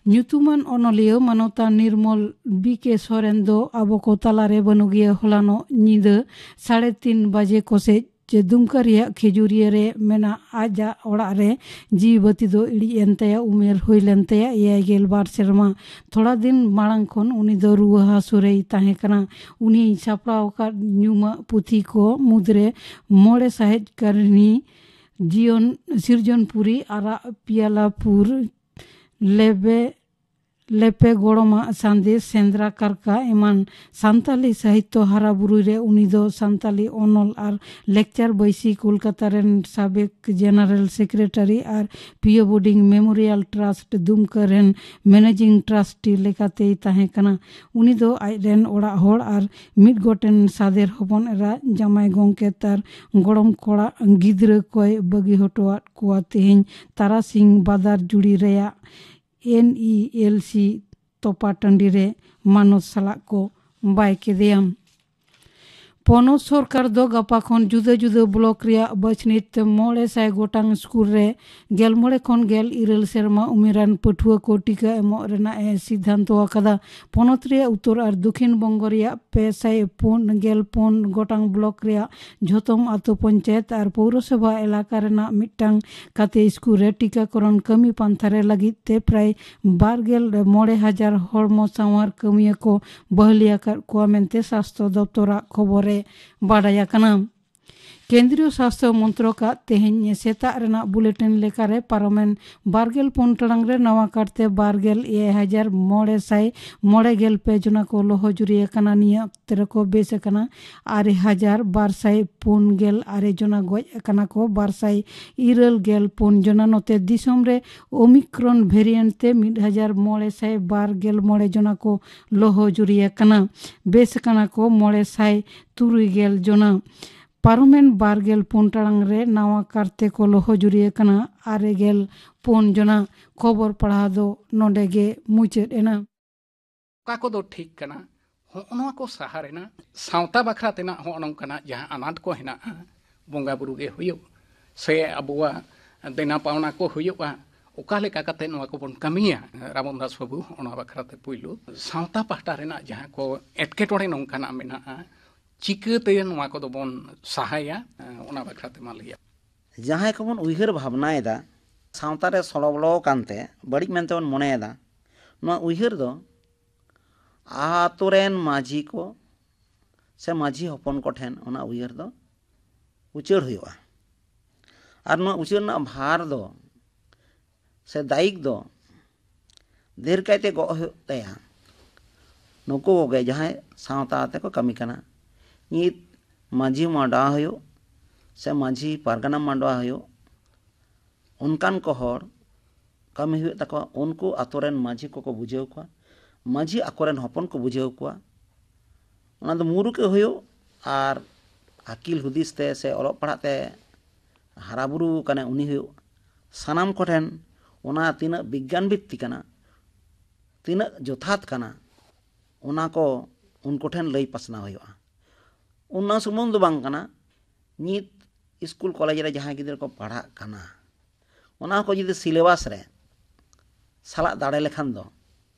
ᱧᱩᱛᱩᱢᱟᱱ ᱚᱱᱚᱞᱤᱭᱟᱹ ᱢᱟᱱᱚᱛᱟᱱ ᱱᱤᱨᱢᱚᱞ ᱵᱤ ᱠᱮ ᱥᱚᱨᱮᱱ ᱫᱚ ᱟᱵᱚ ᱠᱚ ᱛᱟᱞᱟᱨᱮ ᱵᱟᱹᱱᱩᱜᱮᱭᱟ᱾ ᱦᱚᱞᱟᱱᱚᱜ ᱧᱤᱫᱟᱹ ᱥᱟᱲᱮ ᱛᱤᱱ ᱵᱟᱡᱮ ᱠᱚᱥᱮᱡ ᱪᱮ ᱫᱩᱢᱠᱟ ᱨᱮᱭᱟᱜ ᱠᱷᱮᱡᱩᱨᱤᱭᱟᱹ ᱨᱮ ᱢᱮᱱᱟᱜ ᱟᱡᱟᱜ ᱚᱲᱟᱜ ᱨᱮ ᱡᱤᱣᱤ ᱵᱟᱹᱛᱤ ᱫᱚ ᱤᱲᱤᱡ ᱮᱱ ᱛᱟᱭᱟ᱾ ᱩᱢᱮᱨ ᱦᱩᱭ ᱞᱮᱱ ᱛᱟᱭᱟ ᱮᱭᱟᱭ ᱜᱮᱞ ᱵᱟᱨ ᱥᱮᱨᱢᱟ᱾ ᱛᱷᱚᱲᱟ ᱫᱤᱱ ᱢᱟᱲᱟᱝ ᱠᱷᱚᱱ ᱩᱱᱤ ᱫᱚ ᱨᱩᱣᱟᱹ ᱦᱟᱹᱥᱩ ᱨᱮᱭ ᱛᱟᱦᱮᱸ ᱠᱟᱱᱟ᱾ ᱩᱱᱤᱭ ᱥᱟᱯᱲᱟᱣ ᱟᱠᱟᱫ ᱧᱩᱢᱟᱜ ᱯᱩᱛᱷᱤ ᱠᱚ ᱢᱩᱫᱽᱨᱮ ᱢᱚᱬᱮ ᱥᱟᱦᱮᱡ ᱠᱟᱹᱨᱱᱤ, ᱡᱤᱭᱚᱱ ᱥᱤᱨᱡᱚᱱᱯᱩᱨᱤ, ᱟᱨᱟᱜ ᱯᱤᱭᱟᱞᱟᱯᱩᱨ, ᱞᱮᱵᱮ ᱞᱮᱯᱮ ᱜᱚᱲᱚᱢᱟᱜ ᱥᱟᱸᱫᱮᱥ, ᱥᱮᱸᱫᱽᱨᱟ ᱠᱟᱨᱠᱟ ᱮᱢᱟᱱ ᱥᱟᱱᱛᱟᱞᱤ ᱥᱟᱦᱤᱛᱭᱚ ᱦᱟᱨᱟ ᱵᱩᱨᱩᱭ ᱨᱮ ᱩᱱᱤ ᱫᱚ ᱥᱟᱱᱛᱟᱞᱤ ᱚᱱᱚᱞ ᱟᱨ ᱞᱮᱠᱪᱟᱨ ᱵᱟᱹᱭᱥᱤ, ᱠᱳᱞᱠᱟᱛᱟ ᱨᱮᱱ ᱥᱟᱵᱮᱠ ᱡᱮᱱᱟᱨᱮᱞ ᱥᱮᱠᱨᱮᱴᱟᱨᱤ ᱟᱨ ᱯᱤᱭᱳ ᱵᱳᱨᱰᱤᱝ ᱢᱮᱢᱳᱨᱤᱭᱟᱞ ᱴᱨᱟᱥᱴ ᱫᱩᱢᱠᱟᱹ ᱨᱮᱱ ᱢᱮᱱᱮᱡᱤᱝ ᱴᱨᱟᱥᱴᱤ ᱞᱮᱠᱟᱛᱮᱭ ᱛᱟᱦᱮᱸ ᱠᱟᱱᱟ᱾ ᱩᱱᱤ ᱫᱚ ᱟᱡ ᱨᱮᱱ ᱚᱲᱟᱜ ᱦᱚᱲ ᱟᱨ ᱢᱤᱫ ᱜᱚᱴᱮᱱ ᱥᱟᱫᱮᱨ ᱦᱚᱯᱚᱱ ᱮᱨᱟ, ᱡᱟᱢᱟᱭ ᱜᱚᱢᱠᱮ ᱛᱟᱨ ᱜᱚᱲᱚᱢ ᱠᱚᱲᱟ ᱜᱤᱫᱽᱨᱟᱹ ᱠᱚᱭ ᱵᱟᱹᱜᱤ ᱦᱚᱴᱚᱣᱟᱫ ᱠᱚᱣᱟ᱾ ᱛᱮᱦᱮᱧ ᱛᱟᱨᱟᱥᱤᱧ ᱵᱟᱫᱟᱨ ᱡᱩᱲᱤ ᱨᱮᱭᱟᱜ ᱮᱱ ᱤ ᱮᱞ ᱥᱤ ᱛᱚᱯᱟ ᱴᱟᱺᱰᱤ ᱨᱮ ᱢᱟᱱᱚᱛ ᱥᱟᱞᱟᱜ ᱠᱚ ᱵᱟᱭ ᱠᱮᱫᱮᱭᱟ᱾ ᱯᱚᱱᱚᱛ ᱥᱚᱨᱠᱟᱨ ᱫᱚ ᱜᱟᱯᱟ ᱠᱷᱚᱱ ᱡᱩᱫᱟᱹ ᱡᱩᱫᱟᱹ ᱵᱞᱚᱠ ᱨᱮᱭᱟᱜ ᱵᱟᱹᱪᱷᱱᱤᱛ ᱢᱚᱬᱮ ᱥᱟᱭ ᱜᱚᱴᱟᱝ ᱥᱠᱩᱞ ᱨᱮ ᱜᱮᱞ ᱢᱚᱬᱮ ᱠᱷᱚᱱ ᱜᱮᱞ ᱤᱨᱟᱹᱞ ᱥᱮᱨᱢᱟ ᱩᱢᱮᱨᱟᱱ ᱯᱟᱹᱴᱷᱩᱣᱟᱹ ᱠᱚ ᱴᱤᱠᱟ ᱮᱢᱚᱜ ᱨᱮᱱᱟᱜ ᱮ ᱥᱤᱫᱷᱟᱱᱛᱚ ᱟᱠᱟᱫᱟ᱾ ᱯᱚᱱᱚᱛ ᱨᱮᱭᱟᱜ ᱩᱛᱛᱚᱨ ᱟᱨ ᱫᱚᱠᱷᱤᱱ ᱵᱚᱝᱜᱚ ᱨᱮᱭᱟᱜ ᱯᱮ ᱥᱟᱭ ᱯᱩᱱ ᱜᱮᱞ ᱯᱩᱱ ᱜᱚᱴᱟᱝ ᱵᱞᱚᱠ ᱨᱮᱭᱟᱜ ᱡᱷᱚᱛᱚᱢ ᱟᱛᱳ ᱯᱚᱧᱪᱟᱭᱮᱛ ᱟᱨ ᱯᱳᱣᱨᱚᱥᱚᱵᱷᱟ ᱮᱞᱟᱠᱟ ᱨᱮᱱᱟᱜ ᱢᱤᱫᱴᱟᱝ ᱠᱟᱛᱮ ᱥᱠᱩᱞ ᱨᱮ ᱴᱤᱠᱟᱠᱚᱨᱚᱱ ᱠᱟᱹᱢᱤ ᱯᱟᱱᱛᱷᱟ ᱨᱮ ᱞᱟᱹᱜᱤᱫ ᱛᱮ ᱯᱨᱟᱭ ᱵᱟᱨ ᱜᱮᱞ ᱢᱚᱬᱮ ᱦᱟᱡᱟᱨ ᱦᱚᱲᱢᱚ ᱥᱟᱶᱟᱨ ᱠᱟᱹᱢᱤᱭᱟᱹ ᱠᱚ ᱵᱟᱹᱦᱞᱤ ᱟᱠᱟᱫ ᱠᱚᱣᱟ ᱢᱮᱱᱛᱮ ᱥᱟᱥᱛᱷᱚ ᱫᱚᱯᱛᱚᱨᱟᱜ ᱠᱷᱚᱵᱚᱨ ᱨᱮ ᱵᱟᱰᱟᱭ ᱟᱠᱟᱱᱟ᱾ ᱠᱮᱱᱫᱨᱤᱭᱚ ᱥᱟᱥᱛᱷᱚ ᱢᱚᱱᱛᱨᱚᱠ ᱟᱜ ᱛᱮᱦᱮᱧ ᱥᱮᱛᱟᱜ ᱨᱮᱱᱟᱜ ᱵᱩᱞᱮᱴᱤᱱ ᱞᱮᱠᱟᱨᱮ ᱯᱟᱨᱚᱢᱮᱱ ᱵᱟᱨᱜᱮᱞ ᱯᱩᱱ ᱴᱟᱲᱟᱝ ᱨᱮ ᱱᱟᱣᱟ ᱠᱟᱨᱛᱮ ᱵᱟᱨᱜᱮᱞ ᱮᱭᱟᱭ ᱦᱟᱡᱟᱨ ᱢᱚᱬᱮ ᱥᱟᱭ ᱢᱚᱬᱮ ᱜᱮᱞ ᱯᱮ ᱡᱚᱱᱟ ᱠᱚ ᱞᱚᱦᱚᱡᱩᱨᱤ ᱟᱠᱟᱱᱟ᱾ ᱱᱤᱭᱟᱹ ᱚᱠᱛᱮ ᱨᱮᱠᱚ ᱵᱮᱥ ᱟᱠᱟᱱᱟ ᱟᱨᱮ ᱦᱟᱡᱟᱨ ᱵᱟᱨ ᱥᱟᱭ ᱯᱩᱱ ᱜᱮᱞ ᱟᱨᱮ ᱡᱚᱱᱟ, ᱜᱚᱡ ᱟᱠᱟᱱᱟ ᱠᱚ ᱵᱟᱨ ᱥᱟᱭ ᱤᱨᱟᱹᱞ ᱜᱮᱞ ᱯᱩᱱ ᱡᱚᱱᱟ᱾ ᱱᱚᱛᱮ ᱫᱤᱥᱚᱢ ᱨᱮ ᱳᱢᱤᱠᱨᱚᱱ ᱵᱷᱮᱨᱤᱭᱮᱱᱴ ᱛᱮ ᱢᱤᱫ ᱦᱟᱡᱟᱨ ᱢᱚᱬᱮ ᱥᱟᱭ ᱵᱟᱨ ᱜᱮᱞ ᱢᱚᱬᱮ ᱡᱚᱱᱟ ᱠᱚ ᱞᱚᱦᱚᱡᱩᱨᱤ ᱟᱠᱟᱱᱟ, ᱵᱮᱥ ᱟᱠᱟᱱᱟ ᱠᱚ ᱢᱚᱬᱮ ᱥᱟᱭ ᱛᱩᱨᱩᱭ ᱜᱮᱞ ᱡᱚᱱᱟ᱾ ᱯᱟᱨᱚᱢᱮᱱ ᱵᱟᱨ ᱜᱮᱞ ᱯᱩᱱ ᱴᱟᱲᱟᱝ ᱨᱮ ᱱᱟᱣᱟ ᱠᱟᱨᱛᱮ ᱠᱚ ᱞᱚᱦᱚᱡᱩᱨᱤ ᱟᱠᱟᱱᱟ ᱟᱨᱮ ᱜᱮᱞ ᱯᱩᱱ ᱡᱚᱱᱟ᱾ ᱠᱷᱚᱵᱚᱨ ᱯᱟᱲᱦᱟᱣ ᱫᱚ ᱱᱚᱰᱮ ᱜᱮ ᱢᱩᱪᱟᱹᱫ ᱮᱱᱟ᱾ ᱚᱠᱟ ᱠᱚᱫᱚ ᱴᱷᱤᱠ ᱠᱟᱱᱟ, ᱦᱚᱸᱜᱼᱚ ᱱᱚᱣᱟ ᱠᱚ ᱥᱟᱦᱟ ᱨᱮᱱᱟᱜ ᱥᱟᱶᱛᱟ ᱵᱟᱠᱷᱨᱟ ᱛᱮᱱᱟᱜ ᱦᱚᱸᱜᱼᱚ ᱱᱚᱝᱠᱟᱱᱟᱜ ᱡᱟᱦᱟᱸ ᱟᱱᱟᱴ ᱠᱚ ᱦᱮᱱᱟᱜᱼᱟ, ᱵᱚᱸᱜᱟ ᱵᱩᱨᱩ ᱜᱮ ᱦᱩᱭᱩᱜ ᱥᱮ ᱟᱵᱚᱣᱟᱜ ᱫᱮᱱᱟ ᱯᱟᱣᱱᱟ ᱠᱚ ᱦᱩᱭᱩᱜᱼᱟ, ᱚᱠᱟ ᱞᱮᱠᱟ ᱠᱟᱛᱮ ᱱᱚᱣᱟ ᱠᱚᱵᱚᱱ ᱠᱟᱹᱢᱤᱭᱟ? ᱨᱟᱢᱚᱱ ᱫᱟᱥ ᱵᱟᱹᱵᱩ, ᱚᱱᱟ ᱵᱟᱠᱷᱨᱟ ᱛᱮ ᱯᱩᱭᱞᱩ ᱥᱟᱶᱛᱟ ᱯᱟᱦᱴᱟ ᱨᱮᱱᱟᱜ ᱡᱟᱦᱟᱸ ᱠᱚ ᱮᱴᱠᱮᱴᱚᱬᱮ ᱱᱚᱝᱠᱟᱱᱟᱜ ᱢᱮᱱᱟᱜᱼᱟ, ᱪᱤᱠᱟᱹᱛᱮ ᱱᱚᱣᱟ ᱠᱚᱫᱚ ᱵᱚᱱ ᱥᱟᱦᱟᱭᱟ, ᱚᱱᱟ ᱵᱟᱠᱷᱨᱟ ᱛᱮ ᱢᱟ ᱞᱟᱹᱭᱟ᱾ ᱡᱟᱦᱟᱸᱭ ᱠᱚᱵᱚᱱ ᱩᱭᱦᱟᱹᱨ ᱵᱷᱟᱵᱽᱱᱟᱭᱮᱫᱟ, ᱥᱟᱶᱛᱟ ᱨᱮ ᱥᱚᱲᱚ ᱵᱚᱞᱚ ᱟᱠᱟᱱᱛᱮ ᱵᱟᱹᱲᱤᱡ ᱢᱮᱱᱛᱮ ᱵᱚᱱ ᱢᱚᱱᱮᱭᱮᱫᱟ, ᱱᱚᱣᱟ ᱩᱭᱦᱟᱹᱨ ᱫᱚ ᱟᱛᱳ ᱨᱮᱱ ᱢᱟᱹᱡᱷᱤ ᱠᱚ ᱥᱮ ᱢᱟᱹᱡᱷᱤ ᱦᱚᱯᱚᱱ ᱠᱚᱴᱷᱮᱱ ᱚᱱᱟ ᱩᱭᱦᱟᱹᱨ ᱫᱚ ᱩᱪᱟᱹᱲ ᱦᱩᱭᱩᱜᱼᱟ᱾ ᱟᱨ ᱱᱚᱣᱟ ᱩᱪᱟᱹᱲ ᱨᱮᱱᱟᱜ ᱵᱷᱟᱨ ᱫᱚ ᱥᱮ ᱫᱟᱭᱤᱠ ᱫᱚ ᱰᱷᱮᱨ ᱠᱟᱭᱛᱮ ᱜᱚᱜ ᱦᱩᱭᱩᱜ ᱛᱟᱭᱟ ᱱᱩᱠᱩ ᱠᱚᱜᱮ, ᱡᱟᱦᱟᱸᱭ ᱥᱟᱶᱛᱟ ᱟᱛᱮ ᱠᱚ ᱠᱟᱹᱢᱤ ᱠᱟᱱᱟ᱾ ᱱᱤᱛ ᱢᱟᱹᱡᱷᱤ ᱢᱟᱰᱣᱟ ᱦᱩᱭᱩᱜ ᱥᱮ ᱢᱟᱹᱡᱷᱤ ᱯᱟᱨᱜᱟᱱᱟ ᱢᱟᱰᱣᱟ ᱦᱩᱭᱩᱜ, ᱚᱱᱠᱟᱱ ᱠᱚ ᱦᱚᱲ ᱠᱟᱹᱢᱤ ᱦᱩᱭᱩᱜ ᱛᱟᱠᱚᱣᱟ᱾ ᱩᱱᱠᱩ ᱟᱛᱳ ᱨᱮᱱ ᱢᱟᱹᱡᱷᱤ ᱠᱚᱠᱚ ᱵᱩᱡᱷᱟᱹᱣ ᱠᱚᱣᱟ, ᱢᱟᱹᱡᱷᱤ ᱟᱠᱚᱨᱮᱱ ᱦᱚᱯᱚᱱ ᱠᱚ ᱵᱩᱡᱷᱟᱹᱣ ᱠᱚᱣᱟ᱾ ᱚᱱᱟ ᱫᱚ ᱢᱩᱨᱩᱠᱮ ᱦᱩᱭᱩᱜ ᱟᱨ ᱟᱹᱠᱤᱞ ᱦᱩᱫᱤᱥ ᱛᱮ ᱥᱮ ᱚᱞᱚᱜ ᱯᱟᱲᱦᱟᱜ ᱛᱮ ᱦᱟᱨᱟ ᱵᱩᱨᱩ ᱟᱠᱟᱱᱮ ᱩᱱᱤ ᱦᱩᱭᱩᱜ, ᱥᱟᱱᱟᱢ ᱠᱚᱴᱷᱮᱱ ᱚᱱᱟ ᱛᱤᱱᱟᱹᱜ ᱵᱤᱜᱽᱜᱟᱱ ᱵᱷᱤᱛᱛᱤ ᱠᱟᱱᱟ, ᱛᱤᱱᱟᱹᱜ ᱡᱚᱛᱷᱟᱛ ᱠᱟᱱᱟ, ᱚᱱᱟ ᱠᱚ ᱩᱱᱠᱩ ᱴᱷᱮᱱ ᱞᱟᱹᱭ ᱯᱟᱥᱱᱟᱣ ᱦᱩᱭᱩᱜᱼᱟ᱾ ᱚᱱᱟ ᱥᱩᱢᱩᱝ ᱫᱚ ᱵᱟᱝ ᱠᱟᱱᱟ, ᱱᱤᱛ ᱥᱠᱩᱞ ᱠᱚᱞᱮᱡᱽ ᱨᱮ ᱡᱟᱦᱟᱸᱭ ᱜᱤᱫᱽᱨᱟᱹ ᱠᱚ ᱯᱟᱲᱦᱟᱜ ᱠᱟᱱᱟ, ᱚᱱᱟ ᱠᱚ ᱡᱩᱫᱤ ᱥᱤᱞᱮᱵᱟᱥ ᱨᱮ ᱥᱟᱞᱟᱜ ᱫᱟᱲᱮ ᱞᱮᱠᱷᱟᱱ ᱫᱚ,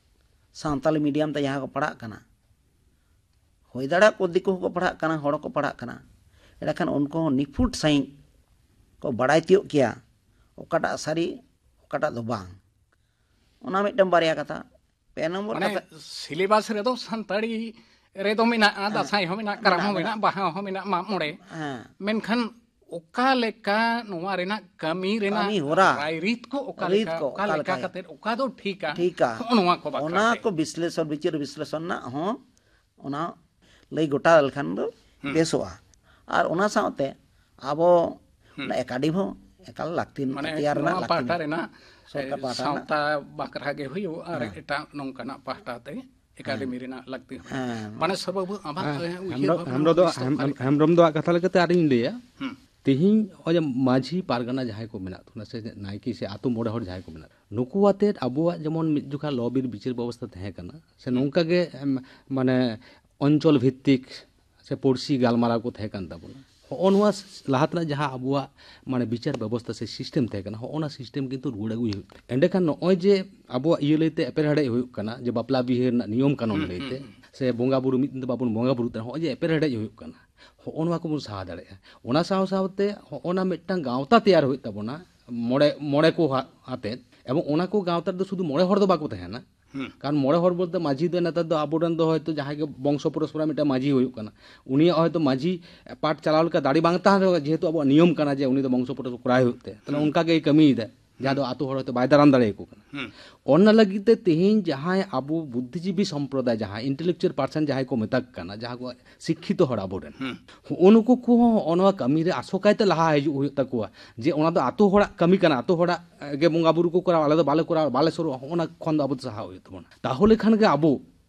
ᱥᱟᱱᱛᱟᱞᱤ ᱢᱤᱰᱤᱭᱟᱢ ᱛᱮ ᱡᱟᱦᱟᱸᱭ ᱠᱚ ᱯᱟᱲᱦᱟᱜ ᱠᱟᱱᱟ, ᱦᱩᱭ ᱫᱟᱲᱮᱭᱟᱜᱼᱟ ᱠᱚ ᱫᱤᱠᱩ ᱦᱚᱸᱠᱚ ᱯᱟᱲᱦᱟᱜ ᱠᱟᱱᱟ, ᱦᱚᱲ ᱦᱚᱸᱠᱚ ᱯᱟᱲᱦᱟᱜ ᱠᱟᱱᱟ, ᱮᱸᱰᱮᱠᱷᱟᱱ ᱩᱱᱠᱩ ᱦᱚᱸ ᱱᱤᱯᱷᱩᱴ ᱥᱟᱺᱦᱤᱡ ᱠᱚ ᱵᱟᱲᱟᱭ ᱛᱤᱭᱳᱜ ᱠᱮᱭᱟ ᱚᱠᱟᱴᱟᱜ ᱥᱟᱹᱨᱤ, ᱚᱠᱟᱴᱟᱜ ᱫᱚ ᱵᱟᱝ᱾ ᱚᱱᱟ ᱢᱤᱫᱴᱟᱝ ᱵᱟᱨᱭᱟ ᱠᱟᱛᱷᱟ᱾ ᱯᱮ ᱱᱚᱢᱵᱚᱨ ᱢᱟᱱᱮ ᱠᱟᱛᱷᱟ, ᱥᱤᱞᱮᱵᱟᱥ ᱨᱮᱫᱚ ᱥᱟᱱᱛᱟᱲᱤ ᱨᱮᱫᱚ ᱢᱮᱱᱟᱜᱼᱟ, ᱫᱟᱸᱥᱟᱭ ᱦᱚᱸ ᱢᱮᱱᱟᱜᱼᱟ, ᱠᱟᱨᱟᱢ ᱦᱚᱸ ᱢᱮᱱᱟᱜᱼᱟ, ᱵᱟᱦᱟ ᱦᱚᱸ ᱢᱮᱱᱟᱜᱼᱟ, ᱢᱟᱜ ᱢᱚᱬᱮ᱾ ᱦᱮᱸ᱾ ᱢᱮᱱᱠᱷᱟᱱ ᱚᱠᱟ ᱞᱮᱠᱟ ᱱᱚᱣᱟ ᱨᱮᱱᱟᱜ ᱠᱟᱹᱢᱤ ᱨᱮᱱᱟᱜ ᱠᱟᱹᱢᱤ ᱦᱚᱨᱟ, ᱨᱟᱭᱨᱤᱛ ᱠᱚ ᱚᱠᱟ ᱨᱤᱛ ᱞᱮᱠᱟ, ᱠᱚ ᱚᱠᱟ ᱚᱠᱟ ᱞᱮᱠᱟ ᱞᱮᱠᱟ ᱠᱟᱛᱮᱫ ᱚᱠᱟ ᱫᱚ ᱴᱷᱤᱠᱟ, ᱴᱷᱤᱠᱟ᱾ ᱦᱚᱸᱜᱼᱚ ᱱᱚᱣᱟ ᱠᱚ ᱵᱟᱠᱷᱨᱟ ᱚᱱᱟ ᱛᱮ᱾ ᱠᱚ ᱵᱤᱥᱞᱮᱥᱚᱱ, ᱵᱤᱪᱟᱹᱨ ᱵᱤᱥᱞᱮᱥᱚᱱ ᱨᱮᱱᱟᱜ ᱦᱚᱸ ᱚᱱᱟ ᱞᱟᱹᱭ ᱜᱚᱴᱟ ᱞᱮᱠᱷᱟᱱ ᱫᱚ ᱦᱩᱸ᱾ ᱵᱮᱥᱚᱜᱼᱟ᱾ ᱟᱨ ᱚᱱᱟ ᱥᱟᱶᱛᱮ ᱟᱵᱚ ᱦᱩᱸ᱾ ᱚᱱᱟ ᱮᱠᱟᱰᱮᱢᱤ ᱦᱚᱸ ᱮᱠᱟᱞ ᱞᱟᱹᱠᱛᱤ, ᱢᱟᱱᱮ ᱛᱮᱭᱟᱨ ᱨᱮᱱᱟᱜ ᱱᱚᱣᱟ ᱞᱟᱹᱠᱛᱤ ᱯᱟᱦᱴᱟ ᱢᱮᱱᱟᱜᱼᱟ᱾ ᱨᱮᱱᱟᱜ, ᱥᱚᱨᱠᱟᱨ ᱮ, ᱯᱟᱦᱴᱟ ᱨᱮᱱᱟᱜ᱾ ᱥᱟᱶᱛᱟ ᱵᱟᱠᱷᱨᱟ ᱜᱮ ᱦᱩᱭᱩᱜ ᱟᱨ ᱦᱮᱸ᱾ ᱮᱴᱟᱜ ᱱᱚᱝᱠᱟᱱᱟᱜ ᱯᱟᱦᱴᱟ ᱛᱮ ᱮᱠᱟᱰᱮᱢᱤ ᱦᱮᱸ᱾ ᱨᱮᱱᱟᱜ ᱞᱟᱹᱠᱛᱤ ᱦᱚᱸ᱾ ᱦᱮᱸ᱾ ᱢᱟᱱᱮ ᱥᱚᱨᱵᱟᱵᱩ ᱟᱢᱟᱜ, ᱦᱮᱸ, ᱮ, ᱩᱭᱦᱟᱹᱨ ᱦᱮᱢᱵᱨᱚᱢ, ᱵᱷᱟᱵᱽᱱᱟ ᱦᱮᱢᱵᱨᱚᱢ ᱫᱚ, ᱦᱩᱫᱤᱥ ᱫᱚ ᱦᱮᱢ-, ᱚᱠᱟ ᱞᱮᱠᱟ? ᱦᱮᱢᱵᱨᱚᱢ ᱫᱚᱣᱟᱜ ᱠᱟᱛᱷᱟ ᱞᱮᱠᱟᱛᱮ ᱟᱨᱤᱧ ᱞᱟᱹᱭᱟ, ᱦᱩᱸ᱾ ᱛᱮᱦᱮᱧ ᱱᱚᱜᱼᱚᱭ ᱡᱮ ᱢᱟᱹᱡᱷᱤ ᱯᱟᱨᱜᱟᱱᱟ ᱡᱟᱦᱟᱸᱭ ᱠᱚ ᱢᱮᱱᱟᱜ ᱵᱚᱱᱟ ᱥᱮ ᱱᱟᱭᱠᱮ ᱥᱮ ᱟᱛᱳ ᱢᱚᱬᱮ ᱦᱚᱲ ᱡᱟᱦᱟᱸᱭ ᱠᱚ ᱢᱮᱱᱟᱜ, ᱱᱩᱠᱩ ᱟᱛᱮᱫ ᱟᱵᱚᱣᱟᱜ ᱡᱮᱢᱚᱱ ᱢᱤᱫ ᱡᱚᱠᱷᱟ ᱞᱚ ᱵᱤᱨ ᱵᱤᱪᱟᱹᱨ ᱵᱮᱵᱚᱥᱛᱷᱟ ᱛᱟᱦᱮᱸ ᱠᱟᱱᱟ, ᱥᱮ ᱦᱩᱸ᱾ ᱱᱚᱝᱠᱟ ᱜᱮ, ᱮᱢ, ᱢᱟᱱᱮ ᱚᱧᱪᱚᱞ ᱵᱷᱤᱛᱛᱤᱠ ᱥᱮ ᱯᱩᱲᱥᱤ ᱜᱟᱞᱢᱟᱨᱟᱣ ᱠᱚ ᱛᱟᱦᱮᱸ ᱠᱟᱱ ᱛᱟᱵᱚᱱᱟ᱾ ᱦᱚᱸᱜᱼᱚ ᱱᱚᱣᱟ ᱥ-, ᱞᱟᱦᱟ ᱛᱮᱱᱟᱜ ᱡᱟᱦᱟᱸ ᱟᱵᱚᱣᱟᱜ ᱢᱟᱱᱮ ᱵᱤᱪᱟᱨ ᱵᱮᱵᱚᱥᱛᱷᱟ ᱥᱮ ᱥᱤᱥᱴᱮᱢ ᱛᱟᱦᱮᱸ ᱠᱟᱱᱟ, ᱦᱚᱸᱜᱼᱚ ᱱᱟ ᱥᱤᱥᱴᱮᱢ ᱠᱤᱱᱛᱩ ᱨᱩᱣᱟᱹᱲ ᱟᱹᱜᱩᱭ ᱦᱩᱭᱩᱜ ᱛᱟᱵᱚᱱᱟ᱾ ᱮᱸᱰᱮᱠᱷᱟᱱ ᱱᱚᱜᱼᱚᱭ ᱡᱮ ᱟᱵᱚᱣᱟᱜ ᱤᱭᱟᱹ ᱞᱟᱹᱭᱛᱮ ᱮᱯᱮᱨᱦᱮᱰᱮᱡ ᱦᱩᱭᱩᱜ ᱠᱟᱱᱟ, ᱡᱮ ᱵᱟᱯᱞᱟ ᱵᱤᱦᱟᱹ ᱨᱮᱱᱟᱜ ᱱᱤᱭᱚᱢ ᱠᱟᱹᱱᱩᱱ ᱦᱩᱸ, ᱞᱟᱹᱭᱛᱮ, ᱦᱩᱸ, ᱦᱩᱸ᱾ ᱥᱮ ᱵᱚᱸᱜᱟ ᱵᱩᱨᱩ ᱢᱤᱫ ᱫᱤᱱ ᱛᱮ ᱵᱟᱵᱚᱱ ᱵᱚᱸᱜᱟ ᱵᱩᱨᱩᱜ ᱛᱟᱦᱮᱱᱟ, ᱦᱚᱸᱜᱼᱚᱭ ᱡᱮ ᱮᱯᱮᱨᱦᱮᱰᱮᱡ ᱦᱩᱭᱩᱜ ᱠᱟᱱᱟ, ᱦᱚᱸᱜᱼᱚ ᱱᱚᱣᱟ ᱠᱚᱵᱚᱱ ᱥᱟᱦᱟ ᱫᱟᱲᱮᱭᱟᱜᱼᱟ᱾ ᱚᱱᱟ ᱥᱟᱶ ᱥᱟᱶᱛᱮ ᱦᱚᱸᱜᱼᱚ ᱱᱟ ᱢᱤᱫᱴᱟᱝ ᱜᱟᱶᱛᱟ ᱛᱮᱭᱟᱨ ᱦᱩᱭᱩᱜ ᱛᱟᱵᱚᱱᱟ, ᱢᱚᱬᱮ, ᱢᱚᱬᱮ ᱠᱚ ᱦᱟ-, ᱟᱛᱮᱫ, ᱮᱵᱚᱝ ᱚᱱᱟ ᱠᱚ ᱜᱟᱶᱛᱟ ᱨᱮᱫᱚ ᱥᱩᱫᱷᱩ ᱢᱚᱬᱮ ᱦᱚᱲ ᱫᱚ ᱵᱟᱠᱚ ᱛᱟᱦᱮᱱᱟ᱾ ᱦᱩᱸ᱾ ᱠᱟᱨᱚᱱ ᱢᱚᱬᱮ ᱦᱚᱲ ᱵᱚᱞᱛᱮ ᱢᱟᱹᱡᱷᱤ ᱫᱚ ᱱᱮᱛᱟᱨ ᱫᱚ ᱟᱵᱚᱨᱮᱱ ᱫᱚ ᱦᱚᱭᱛᱳ ᱡᱟᱦᱟᱸᱭ ᱜᱮ ᱵᱚᱝᱥᱚ ᱯᱚᱨᱚᱢᱯᱚᱨᱟ ᱢᱤᱫᱴᱟᱝ ᱢᱟᱹᱡᱷᱤ ᱦᱩᱭᱩᱜ ᱠᱟᱱᱟ, ᱩᱱᱤᱭᱟᱜ ᱦᱚᱭᱛᱳ ᱢᱟᱹᱡᱷᱤ ᱯᱟᱴ ᱪᱟᱞᱟᱣ ᱞᱮᱠᱟ ᱫᱟᱲᱮ ᱵᱟᱝ ᱛᱟᱦᱮᱸ ᱨᱮᱦᱚᱸ, ᱡᱮᱦᱮᱛᱩ ᱟᱵᱚᱣᱟᱜ ᱱᱤᱭᱚᱢ ᱠᱟᱱᱟ ᱡᱮ ᱩᱱᱤ ᱫᱚ ᱵᱚᱝᱥᱚ ᱯᱚᱨᱚᱢᱯᱚᱨᱟ ᱠᱚᱨᱟᱣ ᱦᱩᱭᱩᱜ ᱛᱟᱭᱟ, ᱛᱟᱦᱞᱮ ᱦᱩᱸ᱾ ᱚᱱᱠᱟ ᱜᱮᱭ ᱠᱟᱹᱢᱤᱭᱮᱫᱟ, ᱡᱟᱦᱟᱸ ᱫᱚ ᱦᱩᱸ᱾ ᱟᱛᱳ ᱦᱚᱲ ᱦᱚᱭᱛᱳ ᱵᱟᱭ ᱫᱟᱨᱟᱢ ᱫᱟᱲᱮᱭᱟᱠᱚ ᱠᱟᱱᱟ᱾ ᱦᱩᱸ᱾ ᱚᱱᱟ ᱞᱟᱹᱜᱤᱫ ᱛᱮ ᱛᱮᱦᱮᱧ ᱡᱟᱦᱟᱸᱭ ᱟᱵᱚ ᱵᱩᱫᱽᱫᱷᱤᱡᱤᱵᱤ ᱥᱚᱢᱯᱨᱚᱫᱟᱭ, ᱡᱟᱦᱟᱸᱭ intellectual person ᱡᱟᱦᱟᱸᱭ ᱠᱚ ᱢᱮᱛᱟ ᱠᱚ ᱠᱟᱱᱟ, ᱡᱟᱦᱟᱸ ᱠᱚ ᱥᱤᱠᱠᱷᱤᱛᱚ ᱦᱚᱲ ᱟᱵᱚᱨᱮᱱ, ᱦᱩᱸ᱾ ᱦᱚᱸᱜᱼᱚ ᱱᱩᱠᱩ ᱠᱚᱦᱚᱸ ᱦᱚᱸᱜᱼᱚ ᱱᱚᱣᱟ ᱠᱟᱹᱢᱤ ᱨᱮ ᱟᱥᱚᱠᱟᱭ ᱛᱮ ᱞᱟᱦᱟ ᱦᱤᱡᱩᱜ ᱦᱩᱭᱩᱜ ᱛᱟᱠᱚᱣᱟ, ᱡᱮ ᱚᱱᱟ ᱫᱚ ᱟᱛᱳ ᱦᱚᱲᱟᱜ ᱠᱟᱹᱢᱤ ᱠᱟᱱᱟ, ᱟᱛᱳ ᱦᱚᱲᱟᱜ ᱜᱮ ᱵᱚᱸᱜᱟ ᱵᱩᱨᱩ ᱠᱚ ᱠᱚᱨᱟᱣᱟ, ᱟᱞᱮ ᱫᱚ ᱵᱟᱞᱮ ᱠᱚᱨᱟᱣᱟ, ᱵᱟᱞᱮ ᱥᱩᱨᱩᱜᱼᱟ, ᱦᱚᱸᱜᱼᱚ ᱱᱟ ᱠᱷᱚᱱ ᱫᱚ ᱟᱵᱚ ᱫᱚ ᱥᱟᱦᱟ ᱦᱩᱭᱩᱜ ᱛᱟᱵᱚᱱᱟ᱾ ᱛᱟᱦᱚᱞᱮ ᱠᱷᱟᱱ ᱜᱮ ᱟᱵᱚ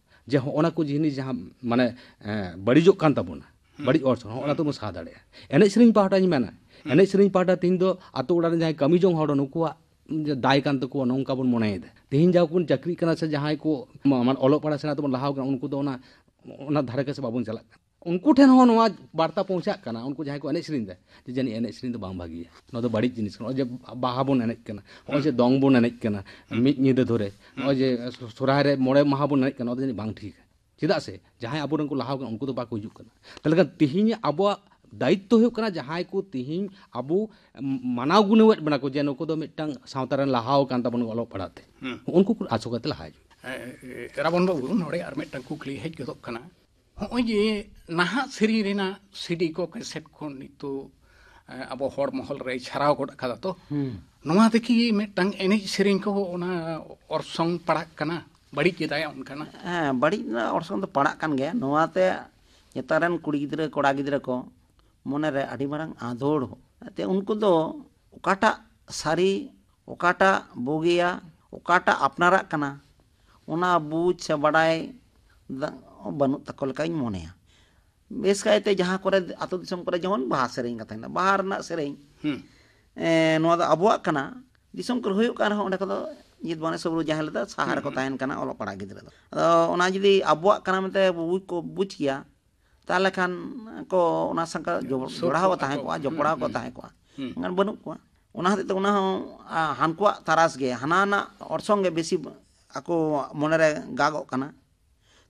ᱡᱮ ᱦᱚᱸᱜᱼᱚ ᱱᱟ ᱠᱚ ᱡᱤᱱᱤᱥ ᱡᱟᱦᱟᱸ ᱢᱟᱱᱮ, ᱮᱸ, ᱵᱟᱹᱲᱤᱡᱚᱜ ᱠᱟᱱ ᱛᱟᱵᱚᱱᱟ, ᱦᱩᱸ᱾ ᱵᱟᱹᱲᱤᱡ ᱚᱨᱥᱚᱝ, ᱦᱚᱸᱜᱼᱚ ᱱᱟ ᱦᱩᱸ᱾ ᱛᱮᱵᱚᱱ ᱥᱟᱦᱟ ᱫᱟᱲᱮᱭᱟᱜᱼᱟ᱾ ᱮᱱᱮᱡ ᱥᱮᱨᱮᱧ ᱯᱟᱦᱴᱟᱧ ᱢᱮᱱᱟ, ᱦᱩᱸ᱾ ᱮᱱᱮᱡ ᱥᱮᱨᱮᱧ ᱯᱟᱦᱴᱟ ᱛᱮᱦᱮᱧ ᱫᱚ ᱟᱛᱳ ᱚᱲᱟᱜ ᱨᱮ ᱡᱟᱦᱟᱸᱭ ᱠᱟᱹᱢᱤ ᱡᱚᱝ ᱦᱚᱲ, ᱱᱩᱠᱩᱣᱟᱜ ᱡᱮ ᱫᱟᱭ ᱠᱟᱱ ᱛᱟᱠᱚᱣᱟ, ᱱᱚᱝᱠᱟ ᱵᱚᱱ ᱢᱚᱱᱮᱭᱮᱫᱟ᱾ ᱛᱮᱦᱮᱧ ᱡᱟᱦᱟᱸ ᱠᱚᱵᱚᱱ ᱪᱟᱹᱠᱨᱤᱜ ᱠᱟᱱᱟ ᱥᱮ ᱡᱟᱦᱟᱸᱭ ᱠᱚ ᱢᱟ-, ᱢᱟᱱᱮ ᱚᱞᱚᱜ ᱯᱟᱲᱦᱟᱜ ᱥᱮᱬᱟ ᱛᱮᱵᱚᱱ ᱞᱟᱦᱟᱣ ᱠᱟᱱᱟ, ᱩᱱᱠᱩ ᱫᱚ ᱚᱱᱟ, ᱚᱱᱟ ᱫᱷᱟᱨᱮ ᱠᱟᱥᱮ ᱵᱟᱵᱚᱱ ᱪᱟᱞᱟᱜ ᱠᱟᱱᱟ᱾ ᱩᱱᱠᱩ ᱴᱷᱮᱱ ᱦᱚᱸ ᱱᱚᱣᱟ ᱵᱟᱨᱛᱟ ᱯᱳᱣᱪᱷᱟᱜ ᱠᱟᱱᱟ, ᱩᱱᱠᱩ ᱡᱟᱦᱟᱸᱭ ᱠᱚ ᱮᱱᱮᱡ ᱥᱮᱨᱮᱧ ᱫᱟ, ᱡᱮ ᱡᱟᱹᱱᱤᱡ ᱮᱱᱮᱡ ᱥᱮᱨᱮᱧ ᱫᱚ ᱵᱟᱝ ᱵᱷᱟᱹᱜᱤᱭᱟ, ᱱᱚᱣᱟ ᱫᱚ ᱵᱟᱹᱲᱤᱡ ᱡᱤᱱᱤᱥ ᱠᱟᱱᱟ᱾ ᱱᱚᱜᱼᱚᱭ ᱡᱮ ᱵᱟᱦᱟ ᱵᱚᱱ ᱮᱱᱮᱡ ᱠᱟᱱᱟ, ᱱᱚᱜᱼᱚᱭ ᱡᱮ ᱦᱩᱸ᱾ ᱫᱚᱝ ᱵᱚᱱ ᱮᱱᱮᱡ ᱠᱟᱱᱟ, ᱦᱩᱸ᱾ ᱢᱤᱫ ᱧᱤᱫᱟᱹ ᱫᱷᱚᱨᱮ, ᱦᱩᱸ᱾ ᱱᱚᱜᱼᱚᱭ ᱡᱮ ᱥᱚ-, ᱥᱚᱨᱦᱟᱭ ᱨᱮ ᱢᱚᱬᱮ ᱢᱟᱦᱟ ᱵᱚᱱ ᱮᱱᱮᱡ ᱠᱟᱱᱟ, ᱱᱚᱣᱟ ᱫᱚ ᱡᱟᱹᱱᱤᱡ ᱵᱟᱝ ᱴᱷᱤᱠᱟ᱾ ᱪᱮᱫᱟᱜ ᱥᱮ ᱡᱟᱦᱟᱸᱭ ᱟᱵᱚᱨᱮᱱ ᱠᱚ ᱞᱟᱦᱟᱣ ᱠᱟᱱᱟ, ᱩᱱᱠᱩ ᱫᱚ ᱵᱟᱠᱚ ᱦᱤᱡᱩᱜ ᱠᱟᱱᱟ᱾ ᱛᱟᱦᱚᱞᱮ ᱠᱷᱟᱱ ᱛᱤᱦᱤᱧ ᱟᱵᱚᱣᱟᱜ ᱫᱟᱭᱤᱛᱛᱚ ᱦᱩᱭᱩᱜ ᱠᱟᱱᱟ, ᱡᱟᱦᱟᱸᱭ ᱠᱚ ᱛᱤᱦᱤᱧ ᱟᱵᱚ ᱢᱟᱱᱟᱣ ᱜᱩᱱᱟᱹᱣᱮᱫ ᱵᱚᱱᱟ ᱠᱚ ᱡᱮ ᱱᱩᱠᱩ ᱫᱚ ᱢᱤᱫᱴᱟᱝ ᱥᱟᱶᱛᱟ ᱨᱮᱱ ᱞᱟᱦᱟᱣ ᱟᱠᱟᱱ ᱛᱟᱵᱚᱱ ᱚᱞᱚᱜ ᱯᱟᱲᱦᱟᱜ ᱛᱮ, ᱦᱩᱸ᱾ ᱩᱱᱠᱩ ᱠᱚ ᱟᱥᱚᱠᱟᱭ ᱛᱮ ᱞᱟᱦᱟ ᱦᱤᱡᱩᱜ᱾ ᱮ, ᱮ, ᱨᱟᱵᱚᱱ ᱵᱟᱹᱵᱩ, ᱱᱚᱰᱮ ᱟᱨ ᱢᱤᱫᱴᱟᱝ ᱠᱩᱠᱞᱤ ᱦᱮᱡ ᱜᱚᱫᱚᱜ ᱠᱟᱱᱟ᱾ ᱦᱚᱸᱜᱼᱚᱭ ᱡᱮ ᱱᱟᱦᱟᱜ ᱥᱮᱨᱮᱧ ᱨᱮᱱᱟᱜ ᱥᱤᱰᱤ ᱠᱚ, ᱠᱮᱥᱮᱴ ᱠᱚ ᱱᱤᱛᱚᱜ, ᱮ, ᱟᱵᱚ ᱦᱚᱲ ᱢᱚᱦᱚᱞ ᱨᱮᱭ ᱪᱷᱟᱨᱟᱣ ᱜᱚᱫ ᱟᱠᱟᱫᱟ ᱛᱚ, ᱱᱚᱣᱟ ᱛᱮᱠᱤ ᱢᱤᱫᱴᱟᱝ ᱮᱱᱮᱡ ᱥᱮᱨᱮᱧ ᱠᱚ ᱚᱱᱟ ᱚᱨᱥᱚᱝ ᱯᱟᱲᱟᱜ ᱠᱟᱱᱟ, ᱵᱟᱹᱲᱤᱡ ᱮᱫᱟᱭ ᱚᱱᱠᱟᱱᱟᱜ? ᱦᱮᱸ, ᱵᱟᱹᱲᱤᱡ ᱨᱮᱱᱟᱜ ᱚᱨᱥᱚᱝ ᱫᱚ ᱯᱟᱲᱟᱜ ᱠᱟᱱ ᱜᱮᱭᱟ᱾ ᱱᱚᱣᱟᱛᱮ ᱱᱮᱛᱟᱨ ᱨᱮᱱ ᱠᱩᱲᱤ ᱜᱤᱫᱽᱨᱟᱹ, ᱠᱚᱲᱟ ᱜᱤᱫᱽᱨᱟᱹ ᱠᱚ ᱢᱚᱱᱮᱨᱮ ᱟᱹᱰᱤ ᱢᱟᱨᱟᱝ ᱟᱸᱫᱳᱲ, ᱛᱮ ᱩᱱᱠᱩ ᱫᱚ ᱚᱠᱟᱴᱟᱜ ᱥᱟᱹᱨᱤ, ᱚᱠᱟᱴᱟᱜ ᱵᱩᱜᱤᱭᱟ, ᱚᱠᱟᱴᱟᱜ ᱟᱯᱱᱟᱨᱟᱜ ᱠᱟᱱᱟ, ᱚᱱᱟ ᱵᱩᱡᱽ ᱥᱮ ᱵᱟᱰᱟᱭ ᱫᱟ-, ᱵᱟᱹᱱᱩᱜ ᱛᱟᱠᱚ ᱞᱮᱠᱟᱧ ᱢᱚᱱᱮᱭᱟ᱾ ᱵᱮᱥ ᱠᱟᱭᱛᱮ ᱡᱟᱦᱟᱸ ᱠᱚᱨᱮ, ᱟᱹᱛᱩ ᱫᱤᱥᱚᱢ ᱠᱚᱨᱮ ᱡᱮᱢᱚᱱ ᱵᱟᱦᱟ ᱥᱮᱨᱮᱧ ᱠᱟᱛᱷᱟ ᱦᱮᱱᱟᱜ, ᱵᱟᱦᱟ ᱨᱮᱱᱟᱜ ᱥᱮᱨᱮᱧ, ᱦᱩᱸ᱾ ᱮ, ᱱᱚᱣᱟ ᱫᱚ ᱟᱵᱚᱣᱟᱜ ᱠᱟᱱᱟ, ᱫᱤᱥᱚᱢ ᱠᱚᱨᱮ ᱦᱩᱭᱩᱜ ᱠᱟᱱ ᱨᱮᱦᱚᱸ ᱚᱸᱰᱮ ᱠᱚᱫᱚ ᱡᱤᱛ ᱵᱟᱱᱮ ᱥᱚᱵᱨᱩ ᱡᱟᱦᱮᱸ ᱞᱮᱫᱟ, ᱥᱟᱦᱟ ᱨᱮᱠᱚ ᱛᱟᱦᱮᱱ ᱠᱟᱱᱟ ᱚᱞᱚᱜ ᱯᱟᱲᱦᱟᱜ ᱜᱤᱫᱽᱨᱟᱹ ᱫᱚ᱾ ᱟᱫᱚ ᱚᱱᱟ ᱡᱩᱫᱤ ᱟᱵᱚᱣᱟᱜ ᱠᱟᱱᱟ ᱢᱮᱱᱛᱮ ᱵᱩᱡᱽ ᱠᱚ ᱵᱩᱡᱽ ᱠᱮᱭᱟ, ᱛᱟᱦᱚᱞᱮ ᱠᱷᱟᱱ ᱠᱚ ᱚᱱᱟ ᱥᱟᱝ ᱡᱚ-, ᱥᱩᱨ ᱡᱚᱲᱟᱣ ᱠᱚ ᱠᱚᱜᱼᱟ ᱛᱟᱦᱮᱸ ᱠᱚ᱾ ᱠᱚᱜᱼᱟ, ᱦᱩᱸ, ᱡᱚᱯᱲᱟᱣ ᱠᱚ ᱦᱩᱸ, ᱛᱟᱦᱮᱸ ᱠᱚᱜᱼᱟ᱾ ᱦᱩᱸ᱾ ᱢᱮᱱᱠᱷᱟᱱ ᱵᱟᱹᱱᱩᱜ ᱠᱚᱣᱟ᱾ ᱚᱱᱟ ᱦᱚᱛᱮᱡ ᱛᱮ ᱚᱱᱟ ᱦᱚᱸ, ᱟ, ᱦᱟᱱᱠᱩᱣᱟᱜ ᱛᱟᱨᱟᱥ ᱜᱮ, ᱦᱟᱱᱟ ᱨᱮᱱᱟᱜ ᱚᱨᱥᱚᱝ ᱜᱮ ᱵᱮᱥᱤ ᱟᱠᱚ ᱢᱚᱱᱮᱨᱮ ᱜᱟᱜᱚᱜ ᱠᱟᱱᱟ᱾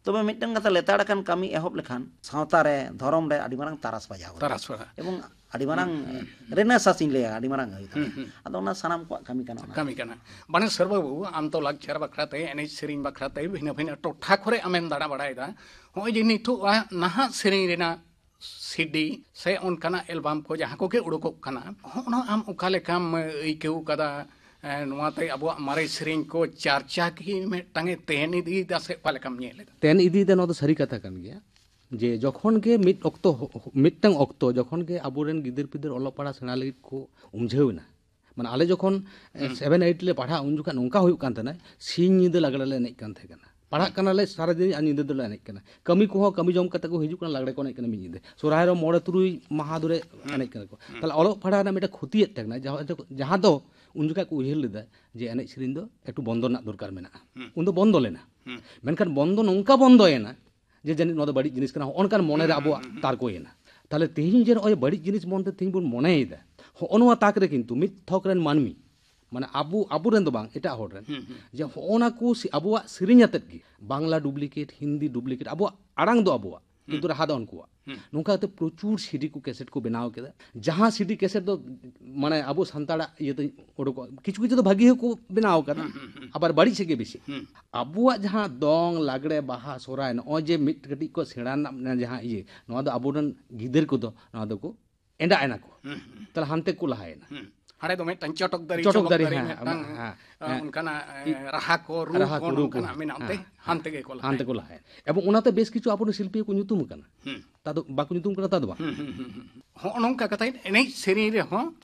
ᱛᱚᱵᱮ ᱢᱤᱫᱴᱟᱝ ᱠᱟᱛᱷᱟ, ᱞᱮᱛᱟᱲ ᱟᱠᱟᱱ ᱠᱟᱹᱢᱤ ᱮᱦᱚᱵ ᱞᱮᱠᱷᱟᱱ ᱥᱟᱶᱛᱟ ᱨᱮ, ᱫᱷᱚᱨᱚᱢ ᱨᱮ ᱟᱹᱰᱤ ᱢᱟᱨᱟᱝ ᱛᱟᱨᱟᱥ ᱵᱟᱡᱟᱣ ᱜᱚᱫᱚᱜᱼᱟ᱾ ᱛᱟᱨᱟᱥ ᱵᱟᱡᱟᱣ᱾ ᱮᱵᱚᱝ ᱟᱹᱰᱤ ᱢᱟᱨᱟᱝ ᱦᱩᱸ, ᱦᱩᱸ, ᱦᱩᱸ᱾ ᱨᱮᱱᱮᱥᱟᱥ ᱤᱧ ᱞᱟᱹᱭᱟ, ᱟᱹᱰᱤ ᱢᱟᱨᱟᱝ ᱦᱩᱭᱩᱜ ᱛᱟᱵᱚᱱᱟ᱾ ᱦᱩᱸ, ᱦᱩᱸ᱾ ᱟᱫᱚ ᱚᱱᱟ ᱥᱟᱱᱟᱢ ᱠᱚᱣᱟᱜ ᱠᱟᱹᱢᱤ ᱠᱟᱱᱟ ᱚᱱᱟ᱾ ᱠᱟᱹᱢᱤ ᱠᱟᱱᱟ᱾ ᱵᱟᱱᱮᱥᱚᱨ ᱵᱟᱹᱵᱩ, ᱟᱢ ᱛᱚ ᱞᱟᱠᱪᱟᱨ ᱵᱟᱠᱷᱨᱟ ᱛᱮ, ᱮᱱᱮᱡ ᱥᱮᱨᱮᱧ ᱵᱟᱠᱷᱨᱟ ᱛᱮ ᱵᱷᱤᱱᱟᱹ ᱵᱷᱤᱱᱟᱹ ᱴᱚᱴᱷᱟ ᱠᱚᱨᱮ ᱟᱢᱮᱢ ᱫᱟᱬᱟ ᱵᱟᱲᱟᱭᱮᱫᱟ᱾ ᱦᱚᱸᱜᱼᱚᱭ ᱡᱮ ᱱᱤᱛᱚᱜ ᱟ-, ᱱᱟᱦᱟᱜ ᱥᱮᱨᱮᱧ ᱨᱮᱱᱟᱜ ᱥᱤᱰᱤ ᱥᱮ ᱚᱱᱠᱟᱱᱟᱜ ᱮᱞᱵᱟᱢ ᱠᱚ ᱡᱟᱦᱟᱸ ᱠᱚᱜᱮ ᱩᱰᱩᱠᱚᱜ ᱠᱟᱱᱟ, ᱦᱚᱸᱜᱼᱚ ᱱᱚᱣᱟ ᱟᱢ ᱚᱠᱟ ᱞᱮᱠᱟᱢ ᱟᱹᱭᱠᱟᱹᱣ ᱠᱟᱫᱟ? ᱮ, ᱱᱚᱣᱟᱛᱮ ᱟᱵᱚᱣᱟᱜ ᱢᱟᱨᱮ ᱥᱮᱨᱮᱧ ᱠᱚ ᱪᱟᱨᱪᱟ ᱠᱤ ᱢᱤᱫᱴᱟᱝ ᱮ ᱛᱮᱦᱮᱱ ᱤᱫᱤᱭᱮᱫᱟ ᱥᱮ ᱚᱠᱟ ᱞᱮᱠᱟᱢ ᱧᱮᱞ ᱮᱫᱟ? ᱛᱮᱦᱮᱱ ᱤᱫᱤᱭᱮᱫᱟ, ᱱᱚᱣᱟ ᱫᱚ ᱥᱟᱹᱨᱤ ᱠᱟᱛᱷᱟ ᱠᱟᱱ ᱜᱮᱭᱟ᱾ ᱡᱮ ᱡᱚᱠᱷᱚᱱ ᱜᱮ ᱢᱤᱫ ᱚᱠᱛᱚ, ᱢᱤᱫᱴᱟᱝ ᱚᱠᱛᱚ ᱡᱚᱠᱷᱚᱱ ᱜᱮ ᱟᱵᱚᱨᱮᱱ ᱜᱤᱫᱟᱹᱨ ᱯᱤᱫᱟᱹᱨ ᱚᱞᱚᱜ ᱯᱟᱲᱦᱟᱜ ᱥᱮᱬᱟ ᱞᱟᱹᱜᱤᱫ ᱠᱚ ᱩᱢᱡᱷᱟᱹᱣ ᱮᱱᱟ, ᱢᱟᱱᱮ ᱟᱞᱮ ᱡᱚᱠᱷᱚᱱ, ᱮ, ᱦᱩᱸ᱾ ᱥᱮᱵᱷᱮᱱ ᱮᱭᱤᱴ ᱞᱮ ᱯᱟᱲᱦᱟᱜ, ᱩᱱ ᱡᱚᱠᱷᱚᱱ ᱱᱚᱝᱠᱟ ᱦᱩᱭᱩᱜ ᱠᱟᱱ ᱛᱟᱦᱮᱱᱟ, ᱥᱤᱧ ᱧᱤᱫᱟᱹ ᱞᱟᱜᱽᱲᱮ ᱞᱮ ᱮᱱᱮᱡ ᱠᱟᱱ ᱛᱟᱦᱮᱸ ᱠᱟᱱᱟ᱾ ᱯᱟᱲᱦᱟᱜ ᱠᱟᱱᱟᱞᱮ ᱥᱟᱨᱟᱫᱤᱱ ᱟᱨ ᱧᱤᱫᱟᱹ ᱫᱚᱞᱮ ᱮᱱᱮᱡ ᱠᱟᱱᱟ᱾ ᱠᱟᱹᱢᱤ ᱠᱚᱦᱚᱸ ᱠᱟᱹᱢᱤ ᱡᱚᱢ ᱠᱟᱛᱮ ᱠᱚ ᱦᱤᱡᱩᱜ ᱠᱟᱱᱟ, ᱞᱟᱜᱽᱲᱮ ᱠᱚ ᱮᱱᱮᱡ ᱠᱟᱱᱟ ᱢᱤᱫ ᱧᱤᱫᱟᱹ᱾ ᱥᱚᱨᱦᱟᱭ ᱨᱮ ᱢᱚᱬᱮ ᱛᱩᱨᱩᱭ ᱢᱟᱦᱟ ᱫᱷᱚᱨᱮ ᱦᱩᱸ᱾ ᱮᱱᱮᱡ ᱠᱟᱱᱟ ᱠᱚ᱾ ᱦᱩᱸ᱾ ᱛᱟᱦᱞᱮ ᱚᱞᱚᱜ ᱯᱟᱲᱦᱟᱜ ᱨᱮᱱᱟᱜ ᱢᱤᱫᱴᱮᱱ ᱠᱷᱚᱛᱤᱭᱮᱫ ᱛᱟᱦᱮᱸ ᱠᱟᱱᱟ, ᱡᱟᱦᱟᱸ, ᱡᱟᱦᱟᱸ ᱫᱚ ᱩᱱ ᱡᱚᱠᱷᱟᱡ ᱠᱚ ᱩᱭᱦᱟᱹᱨ ᱞᱮᱫᱟ ᱡᱮ ᱮᱱᱮᱡ ᱥᱮᱨᱮᱧ ᱫᱚ ᱮᱠᱴᱩ ᱵᱚᱱᱫᱚ ᱨᱮᱱᱟᱜ ᱫᱚᱨᱠᱟᱨ ᱢᱮᱱᱟᱜᱼᱟ᱾ ᱦᱩᱸ᱾ ᱩᱱ ᱫᱚ ᱵᱚᱱᱫᱚ ᱞᱮᱱᱟ᱾ ᱦᱩᱸ᱾ ᱢᱮᱱᱠᱷᱟᱱ ᱵᱚᱱᱫᱚ ᱱᱚᱝᱠᱟ ᱵᱚᱱᱫᱚᱭᱮᱱᱟ ᱡᱮ ᱡᱟᱹᱱᱤᱡ ᱱᱚᱣᱟ ᱫᱚ ᱵᱟᱹᱲᱤᱡ ᱡᱤᱱᱤᱥ ᱠᱟᱱᱟ, ᱦᱚᱸᱜᱼᱚ ᱱᱚᱝᱠᱟᱱ ᱢᱚᱱᱮᱨᱮ ᱦᱩᱸ, ᱟᱵᱚᱣᱟᱜ ᱦᱩᱸ, ᱦᱩᱸ, ᱦᱩᱸ᱾ ᱛᱟᱨᱠᱚᱭᱮᱱᱟ᱾ ᱛᱟᱦᱞᱮ ᱛᱮᱦᱮᱧ ᱡᱮ ᱱᱚᱜᱼᱚᱭ ᱵᱟᱹᱲᱤᱡ ᱡᱤᱱᱤᱥ ᱢᱚᱱᱛᱮ ᱛᱮᱦᱮᱧ ᱵᱚᱱ ᱢᱚᱱᱮᱭᱮᱫᱟ, ᱦᱚᱸᱜᱼᱚ ᱱᱚᱣᱟ ᱛᱟᱠ ᱨᱮ ᱠᱤᱱᱛᱩ ᱢᱤᱫ ᱛᱷᱚᱠ ᱨᱮᱱ ᱢᱟᱹᱱᱢᱤ, ᱢᱟᱱᱮ ᱟᱵᱚ, ᱟᱵᱚᱨᱮᱱ ᱫᱚ ᱵᱟᱝ, ᱮᱴᱟᱜ ᱦᱚᱲ ᱨᱮᱱ, ᱦᱩᱸ, ᱦᱩᱸ᱾ ᱡᱮ ᱦᱚᱸᱜᱼᱚ ᱱᱟ ᱠᱚ ᱥᱮ-, ᱟᱵᱚᱣᱟᱜ ᱥᱮᱨᱮᱧ ᱟᱛᱮᱫ ᱜᱮ ᱵᱟᱝᱞᱟ ᱰᱩᱯᱞᱤᱠᱮᱴ, ᱦᱤᱱᱫᱤ ᱰᱩᱯᱞᱤᱠᱮᱴ, ᱟᱵᱚᱣᱟᱜ ᱟᱲᱟᱝ ᱫᱚ ᱟᱵᱚᱣᱟᱜ, ᱠᱤᱱᱛᱩ ᱨᱟᱦᱟ ᱫᱚ ᱩᱱᱠᱩᱣᱟᱜ᱾ ᱱᱚᱝᱠᱟ ᱠᱟᱛᱮ ᱯᱨᱚᱪᱩᱨ ᱥᱤᱰᱤ ᱠᱚ, ᱠᱮᱥᱮᱴ ᱠᱚ ᱵᱮᱱᱟᱣ ᱠᱮᱫᱟ, ᱡᱟᱦᱟᱸ ᱥᱤᱰᱤ ᱠᱮᱥᱮᱴ ᱫᱚ ᱢᱟᱱᱮ ᱟᱵᱚ ᱥᱟᱱᱛᱟᱲᱟᱜ ᱤᱭᱟᱹᱛᱮ ᱩᱰᱩᱠᱚᱜ, ᱠᱤᱪᱷᱩ ᱠᱤᱪᱷᱩ ᱫᱚ ᱵᱷᱟᱹᱜᱤ ᱦᱚᱸᱠᱚ ᱵᱮᱱᱟᱣ ᱠᱟᱫᱟ, ᱟᱵᱟᱨ ᱵᱟᱹᱲᱤᱡ ᱥᱮᱫ ᱜᱮ ᱵᱮᱥᱤ᱾ ᱟᱵᱚᱣᱟᱜ ᱡᱟᱦᱟᱸ ᱫᱚᱝ, ᱞᱟᱜᱽᱲᱮ, ᱵᱟᱦᱟ, ᱥᱚᱦᱨᱟᱭ, ᱱᱚᱜᱼᱚᱭ ᱡᱮ ᱢᱤᱫ ᱠᱟᱹᱴᱤᱡ ᱠᱚ ᱥᱮᱬᱟ ᱨᱮᱱᱟᱜ ᱢᱮᱱᱟᱜᱼᱟ ᱡᱟᱦᱟᱸ ᱤᱭᱟᱹ, ᱱᱚᱣᱟ ᱫᱚ ᱟᱵᱚᱨᱮᱱ ᱜᱤᱫᱟᱹᱨ ᱠᱚᱫᱚ ᱱᱚᱣᱟ ᱫᱚᱠᱚ ᱮᱸᱰᱟ ᱮᱱᱟ ᱠᱚ, ᱛᱟᱦᱞᱮ ᱦᱟᱱᱛᱮ ᱠᱚ ᱞᱟᱦᱟᱭᱮᱱᱟ᱾ ᱦᱟᱸᱰᱮ ᱫᱚ ᱢᱤᱫᱴᱟᱝ ᱪᱚᱴᱚᱠ ᱫᱟᱨᱮ, ᱪᱚᱴᱚᱠ ᱪᱚᱢᱚᱠ ᱫᱟᱨᱮ, ᱫᱟᱨᱮ, ᱦᱮᱸ, ᱢᱤᱫᱴᱟᱝ ᱦᱮᱸ, ᱟᱸ, ᱚᱱᱠᱟᱱᱟᱜ ᱮᱸ, ᱨᱟᱦᱟ ᱠᱚ, ᱨᱩ ᱨᱟᱦᱟ ᱠᱚ, ᱠᱚ, ᱨᱩ ᱠᱚ, ᱱᱚᱝᱠᱟᱱᱟᱜ ᱢᱮᱱᱟᱜ ᱛᱮ ᱦᱮᱸ, ᱦᱟᱱᱛᱮ ᱜᱮᱠᱚ ᱞᱟᱦᱟᱭᱮᱱᱟ᱾ ᱦᱟᱱᱛᱮ ᱠᱚ ᱞᱟᱦᱟᱭᱮᱱᱟ᱾ ᱮᱵᱚᱝ ᱚᱱᱟᱛᱮ ᱵᱮᱥ ᱠᱤᱪᱷᱩ ᱟᱵᱚᱨᱮᱱ ᱥᱤᱞᱯᱤᱭᱟᱹ ᱠᱚ ᱧᱩᱛᱩᱢ ᱟᱠᱟᱱᱟ᱾ ᱛᱟ ᱫᱚ ᱵᱟᱠᱚ ᱧᱩᱛᱩᱢ ᱠᱟᱱᱟ ᱛᱟ ᱫᱚ ᱵᱟᱝ᱾ ᱦᱚᱸᱜᱼᱚ ᱱᱚᱝᱠᱟ ᱠᱟᱛᱮ ᱮᱱᱮᱡ ᱥᱮᱨᱮᱧ ᱨᱮᱦᱚᱸ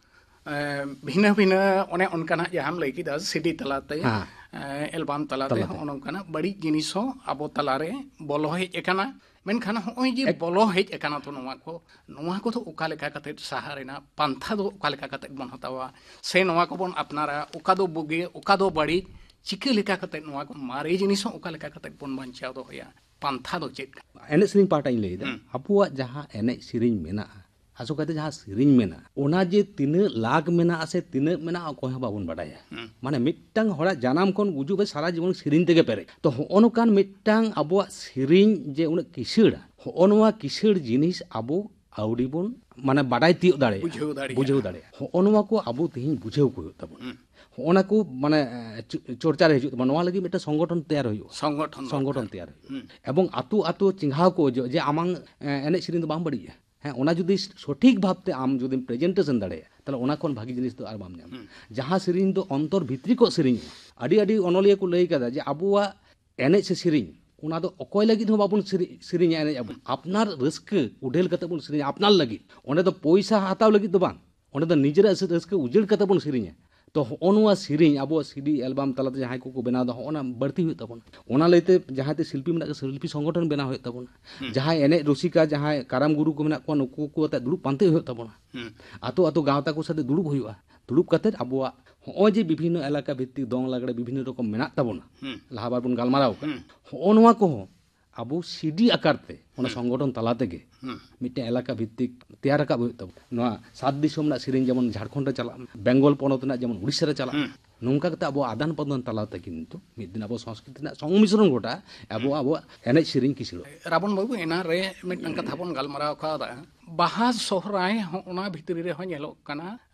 ᱮᱸ, ᱵᱷᱤᱱᱟᱹ ᱵᱷᱤᱱᱟᱹ ᱚᱱᱮ ᱚᱱᱠᱟᱱᱟᱜ ᱡᱟᱦᱟᱸᱢ ᱞᱟᱹᱭ ᱠᱮᱫᱟ, ᱥᱤᱰᱤ ᱛᱟᱞᱟᱛᱮ, ᱦᱮᱸ᱾ ᱮᱸ, ᱮᱞᱵᱟᱢ ᱛᱟᱞᱟᱛᱮ, ᱛᱟᱞᱟᱛᱮ᱾ ᱦᱚᱸᱜᱼᱚ ᱱᱚᱝᱠᱟᱱᱟᱜ ᱵᱟᱹᱲᱤᱡ ᱡᱤᱱᱤᱥ ᱦᱚᱸ ᱟᱵᱚ ᱛᱟᱞᱟᱨᱮ ᱵᱚᱞᱚ ᱦᱮᱡ ᱟᱠᱟᱱᱟ᱾ ᱢᱮᱱᱠᱷᱟᱱ ᱦᱚᱸᱜᱼᱚᱭ ᱡᱮ ᱵᱚᱞᱚ ᱦᱮᱡ ᱟᱠᱟᱱᱟ ᱛᱚ, ᱱᱚᱣᱟ ᱠᱚ, ᱱᱚᱣᱟ ᱠᱚᱫᱚ ᱚᱠᱟ ᱞᱮᱠᱟ ᱠᱟᱛᱮ ᱥᱟᱦᱟ ᱨᱮᱱᱟᱜ ᱯᱟᱱᱛᱷᱟ ᱫᱚ ᱚᱠᱟ ᱞᱮᱠᱟ ᱠᱟᱛᱮ ᱵᱚᱱ ᱦᱟᱛᱟᱣᱟ, ᱥᱮ ᱱᱚᱣᱟ ᱠᱚᱵᱚᱱ ᱟᱯᱱᱟᱨᱟ, ᱚᱠᱟ ᱫᱚ ᱵᱩᱜᱤ, ᱚᱠᱟ ᱫᱚ ᱵᱟᱹᱲᱤᱡ, ᱪᱤᱠᱟᱹ ᱞᱮᱠᱟ ᱠᱟᱛᱮ ᱱᱚᱣᱟ ᱠᱚ ᱢᱟᱨᱮ ᱡᱤᱱᱤᱥ ᱦᱚᱸ ᱚᱠᱟ ᱞᱮᱠᱟ ᱠᱟᱛᱮ ᱵᱚᱱ ᱵᱟᱧᱪᱟᱣ ᱫᱚᱦᱚᱭᱟ, ᱯᱟᱱᱛᱷᱟ ᱫᱚ ᱪᱮᱫ ᱠᱟᱱᱟ? ᱮᱱᱮᱡ ᱥᱮᱨᱮᱧ ᱯᱟᱦᱴᱟᱧ ᱞᱟᱹᱭᱫᱟ, ᱟᱵᱚᱣᱟᱜ ᱡᱟᱦᱟᱸ ᱮᱱᱮᱡ ᱥᱮᱨᱮᱧ ᱢᱮᱱᱟᱜᱼᱟ, ᱟᱥᱚᱠᱟᱭᱛᱮ ᱡᱟᱦᱟᱸ ᱥᱮᱨᱮᱧ ᱢᱮᱱᱟᱜᱼᱟ, ᱚᱱᱟ ᱡᱮ ᱛᱤᱱᱟᱹᱜ ᱞᱟᱠᱷ ᱢᱮᱱᱟᱜᱼᱟ ᱥᱮ ᱛᱤᱱᱟᱹᱜ ᱢᱮᱱᱟᱜᱼᱟ, ᱚᱠᱚᱭ ᱦᱚᱸ ᱵᱟᱵᱚᱱ ᱵᱟᱰᱟᱭᱟ᱾ ᱢᱟᱱᱮ ᱢᱤᱫᱴᱟᱝ ᱦᱚᱲᱟᱜ ᱡᱟᱱᱟᱢ ᱠᱷᱚᱱ ᱜᱩᱡᱩᱜ ᱦᱟᱹᱵᱤᱡ ᱥᱟᱨᱟ ᱡᱤᱵᱚᱱ ᱥᱮᱨᱮᱧ ᱛᱮᱜᱮ ᱯᱮᱨᱮᱡ᱾ ᱛᱚ ᱦᱚᱸᱜᱼᱚ ᱱᱚᱝᱠᱟᱱ ᱢᱤᱫᱴᱟᱝ ᱟᱵᱚᱣᱟᱜ ᱥᱮᱨᱮᱧ ᱡᱮ ᱩᱱᱟᱹᱜ ᱠᱤᱥᱟᱹᱲᱟ, ᱦᱚᱸᱜᱼᱚ ᱱᱚᱣᱟ ᱠᱤᱥᱟᱹᱲ ᱡᱤᱱᱤᱥ ᱟᱵᱚ ᱟᱹᱣᱨᱤ ᱵᱚᱱ ᱢᱟᱱᱮ ᱵᱟᱰᱟᱭ ᱛᱤᱭᱳᱜ ᱫᱟᱲᱮᱭᱟᱜᱼᱟ, ᱵᱩᱡᱷᱟᱹᱣ ᱫᱟᱲᱮᱭᱟᱜᱼᱟ᱾ ᱵᱩᱡᱷᱟᱹᱣ ᱫᱟᱲᱮᱭᱟᱜᱼᱟ᱾ ᱦᱚᱸᱜᱼᱚ ᱱᱚᱣᱟ ᱠᱚ ᱟᱵᱚ ᱛᱮᱦᱮᱧ ᱵᱩᱡᱷᱟᱹᱣ ᱠᱚ ᱦᱩᱭᱩᱜ ᱛᱟᱵᱚᱱᱟ᱾ ᱦᱚᱸᱜᱼᱚ ᱱᱟ ᱠᱚ ᱢᱟᱱᱮ ᱮ, ᱪᱚ-, ᱪᱚᱨᱪᱟ ᱨᱮ ᱦᱤᱡᱩᱜ ᱛᱟᱵᱚᱱᱟ᱾ ᱱᱚᱣᱟ ᱞᱟᱹᱜᱤᱫ ᱢᱤᱫᱴᱟᱝ ᱥᱚᱝᱜᱚᱴᱷᱚᱱ ᱛᱮᱭᱟᱨ ᱦᱩᱭᱩᱜᱼᱟ᱾ ᱥᱚᱝᱜᱚᱴᱷᱚᱱ ᱫᱚᱨᱠᱟᱨ᱾ ᱥᱚᱝᱜᱚᱴᱷᱚᱱ ᱛᱮᱭᱟᱨ ᱦᱩᱭᱩᱜᱼᱟ᱾ ᱮᱵᱚᱝ ᱟᱛᱳ ᱟᱛᱳ ᱪᱮᱸᱜᱷᱟᱣ ᱠᱚ ᱚᱡᱚᱜ ᱡᱮ ᱟᱢᱟᱝ ᱮ, ᱮᱱᱮᱡ ᱥᱮᱨᱮᱧ ᱫᱚ ᱵᱟᱝ ᱵᱟᱹᱲᱤᱡᱼᱟ᱾ ᱦᱮᱸ, ᱚᱱᱟ ᱡᱩᱫᱤ ᱥᱚᱴᱷᱤᱠ ᱵᱷᱟᱵᱛᱮ ᱟᱢ ᱡᱩᱫᱤᱢ ᱯᱨᱮᱡᱮᱱᱴᱮᱥᱚᱱ ᱫᱟᱲᱮᱭᱟᱜᱼᱟ, ᱛᱟᱦᱞᱮ ᱚᱱᱟ ᱠᱷᱚᱱ ᱵᱷᱟᱜᱤ ᱡᱤᱱᱤᱥ ᱫᱚ ᱟᱨ ᱵᱟᱢ ᱧᱟᱢᱟ᱾ ᱡᱟᱦᱟᱸ ᱥᱮᱨᱮᱧ ᱫᱚ ᱚᱱᱛᱚᱨ ᱵᱷᱤᱛᱨᱤ ᱠᱚ ᱥᱮᱨᱮᱧᱚᱜᱼᱟ, ᱟᱹᱰᱤ ᱟᱹᱰᱤ ᱚᱱᱚᱞᱤᱭᱟᱹ ᱠᱚ ᱞᱟᱹᱭ ᱠᱟᱫᱟ ᱡᱮ ᱟᱵᱚᱣᱟᱜ ᱮᱱᱮᱡ ᱥᱮ ᱥᱮᱨᱮᱧ, ᱚᱱᱟ ᱫᱚ ᱚᱠᱚᱭ ᱞᱟᱹᱜᱤᱫ ᱦᱚᱸ ᱵᱟᱵᱚᱱ ᱥᱮᱨᱮ-, ᱥᱮᱨᱮᱧᱟ, ᱮᱱᱮᱡ ᱟᱵᱚᱱ᱾ ᱟᱯᱱᱟᱨ ᱨᱟᱹᱥᱠᱟᱹ ᱩᱰᱷᱟᱹᱞ ᱠᱟᱛᱮ ᱵᱚᱱ ᱥᱮᱨᱮᱧᱟ, ᱟᱯᱱᱟᱨ ᱞᱟᱹᱜᱤᱫ᱾ ᱚᱸᱰᱮ ᱫᱚ ᱯᱚᱭᱥᱟ ᱦᱟᱛᱟᱣ ᱞᱟᱹᱜᱤᱫ ᱫᱚ ᱵᱟᱝ, ᱚᱸᱰᱮ ᱫᱚ ᱱᱤᱡᱮᱨᱟᱜ ᱥᱮ ᱨᱟᱹᱥᱠᱟᱹ ᱩᱡᱟᱹᱲ ᱠᱟᱛᱮ ᱵᱚᱱ ᱥᱮᱨᱮᱧᱟ᱾ ᱛᱚ ᱦᱚᱸᱜᱼᱚ ᱱᱚᱣᱟ ᱥᱮᱨᱮᱧ ᱟᱵᱚᱣᱟᱜ ᱥᱤᱰᱤ ᱮᱞᱵᱟᱢ ᱛᱟᱞᱟᱛᱮ ᱡᱟᱦᱟᱸᱭ ᱠᱚᱠᱚ ᱵᱮᱱᱟᱣ ᱮᱫᱟ, ᱦᱚᱸᱜᱼᱚ ᱱᱟ ᱵᱟᱹᱲᱛᱤ ᱦᱩᱭᱩᱜ ᱛᱟᱵᱚᱱᱟ᱾ ᱚᱱᱟ ᱞᱟᱹᱭᱛᱮ ᱡᱟᱦᱟᱸᱭ ᱛᱮ ᱥᱤᱞᱯᱤ ᱢᱮᱱᱟᱜ ᱠᱚ, ᱥᱤᱞᱯᱤ ᱥᱚᱝᱜᱚᱴᱷᱚᱱ ᱵᱮᱱᱟᱣ ᱦᱩᱭᱩᱜ ᱛᱟᱵᱚᱱᱟ᱾ ᱡᱟᱦᱟᱸᱭ ᱮᱱᱮᱡ ᱨᱩᱥᱤᱠᱟ, ᱡᱟᱦᱟᱸᱭ ᱠᱟᱨᱟᱢ ᱜᱩᱨᱩ ᱠᱚ ᱢᱮᱱᱟᱜ ᱠᱚᱣᱟ, ᱱᱩᱠᱩ ᱠᱚ ᱟᱛᱮ ᱫᱩᱲᱩᱵ ᱯᱟᱱᱛᱮ ᱦᱩᱭᱩᱜ ᱛᱟᱵᱚᱱᱟ᱾ ᱟᱛᱳ ᱟᱛᱳ ᱜᱟᱶᱛᱟ ᱠᱚ ᱥᱟᱛᱮ ᱫᱩᱲᱩᱵ ᱦᱩᱭᱩᱜᱼᱟ᱾ ᱫᱩᱲᱩᱵ ᱠᱟᱛᱮ ᱟᱵᱚᱣᱟᱜ ᱦᱚᱸᱜᱼᱚᱭ ᱡᱮ ᱵᱤᱵᱷᱤᱱᱱᱚ ᱮᱞᱟᱠᱟ ᱵᱷᱤᱛᱛᱤᱠ ᱫᱚᱝ ᱞᱟᱜᱽᱲᱮ ᱵᱤᱵᱷᱤᱱᱱᱚ ᱨᱚᱠᱚᱢ ᱢᱮᱱᱟᱜ ᱛᱟᱵᱚᱱᱟ, ᱞᱟᱦᱟ ᱵᱟᱨ ᱵᱚᱱ ᱜᱟᱞᱢᱟᱨᱟᱣ ᱠᱟᱫᱟ, ᱦᱚᱸᱜᱼᱚ ᱱᱚᱣᱟ ᱠᱚᱦᱚᱸ ᱟᱵᱚ ᱥᱤᱰᱤ ᱟᱠᱟᱨ ᱛᱮ ᱚᱱᱟ ᱥᱚᱝᱜᱚᱴᱷᱚᱱ ᱛᱟᱞᱟ ᱛᱮᱜᱮ ᱢᱤᱫᱴᱮᱱ ᱮᱞᱟᱠᱟ ᱵᱷᱤᱛᱛᱤᱠ ᱛᱮᱭᱟᱨ ᱨᱟᱠᱟᱵ ᱦᱩᱭᱩᱜ ᱛᱟᱵᱚᱱᱟ᱾ ᱱᱚᱣᱟ ᱥᱟᱛ ᱫᱤᱥᱚᱢ ᱨᱮᱱᱟᱜ ᱥᱮᱨᱮᱧ ᱡᱮᱢᱚᱱ ᱡᱷᱟᱲᱠᱷᱚᱸᱰ ᱨᱮ ᱪᱟᱞᱟᱜ, ᱵᱮᱝᱜᱚᱞ ᱯᱚᱱᱚᱛ ᱨᱮᱱᱟᱜ ᱡᱮᱢᱚᱱ ᱩᱲᱤᱥᱥᱟ ᱨᱮ ᱪᱟᱞᱟᱜ, ᱱᱚᱝᱠᱟ ᱠᱟᱛᱮ ᱟᱵᱚ ᱟᱫᱟᱱ ᱯᱨᱚᱫᱟᱱ ᱛᱟᱞᱟ ᱛᱮ ᱠᱤᱱᱛᱩ ᱢᱤᱫ ᱫᱤᱱ ᱟᱵᱚ ᱥᱚᱝᱥᱠᱨᱤᱛᱤ ᱨᱮᱱᱟᱜ ᱥᱚᱝᱢᱤᱥᱨᱚᱱ ᱜᱷᱚᱴᱟᱜᱼᱟ, ᱟᱵᱚ ᱟᱵᱚᱣᱟᱜ ᱮᱱᱮᱡ ᱥᱮᱨᱮᱧ ᱠᱤᱥᱟᱹᱬᱚᱜᱼᱟ᱾ ᱨᱟᱵᱚᱱ ᱵᱟᱹᱵᱩ, ᱮᱱᱟᱱ ᱨᱮ ᱢᱤᱫᱴᱟᱝ ᱠᱟᱛᱷᱟ ᱵᱚᱱ ᱜᱟᱞᱢᱟᱨᱟᱣ ᱠᱟᱣᱫᱟ, ᱵᱟᱦᱟ ᱥᱚᱦᱨᱟᱭ ᱦᱚᱸ ᱚᱱᱟ ᱵᱷᱤᱛᱨᱤ ᱨᱮᱦᱚᱸ ᱧᱮᱞᱚᱜ ᱠᱟᱱᱟ,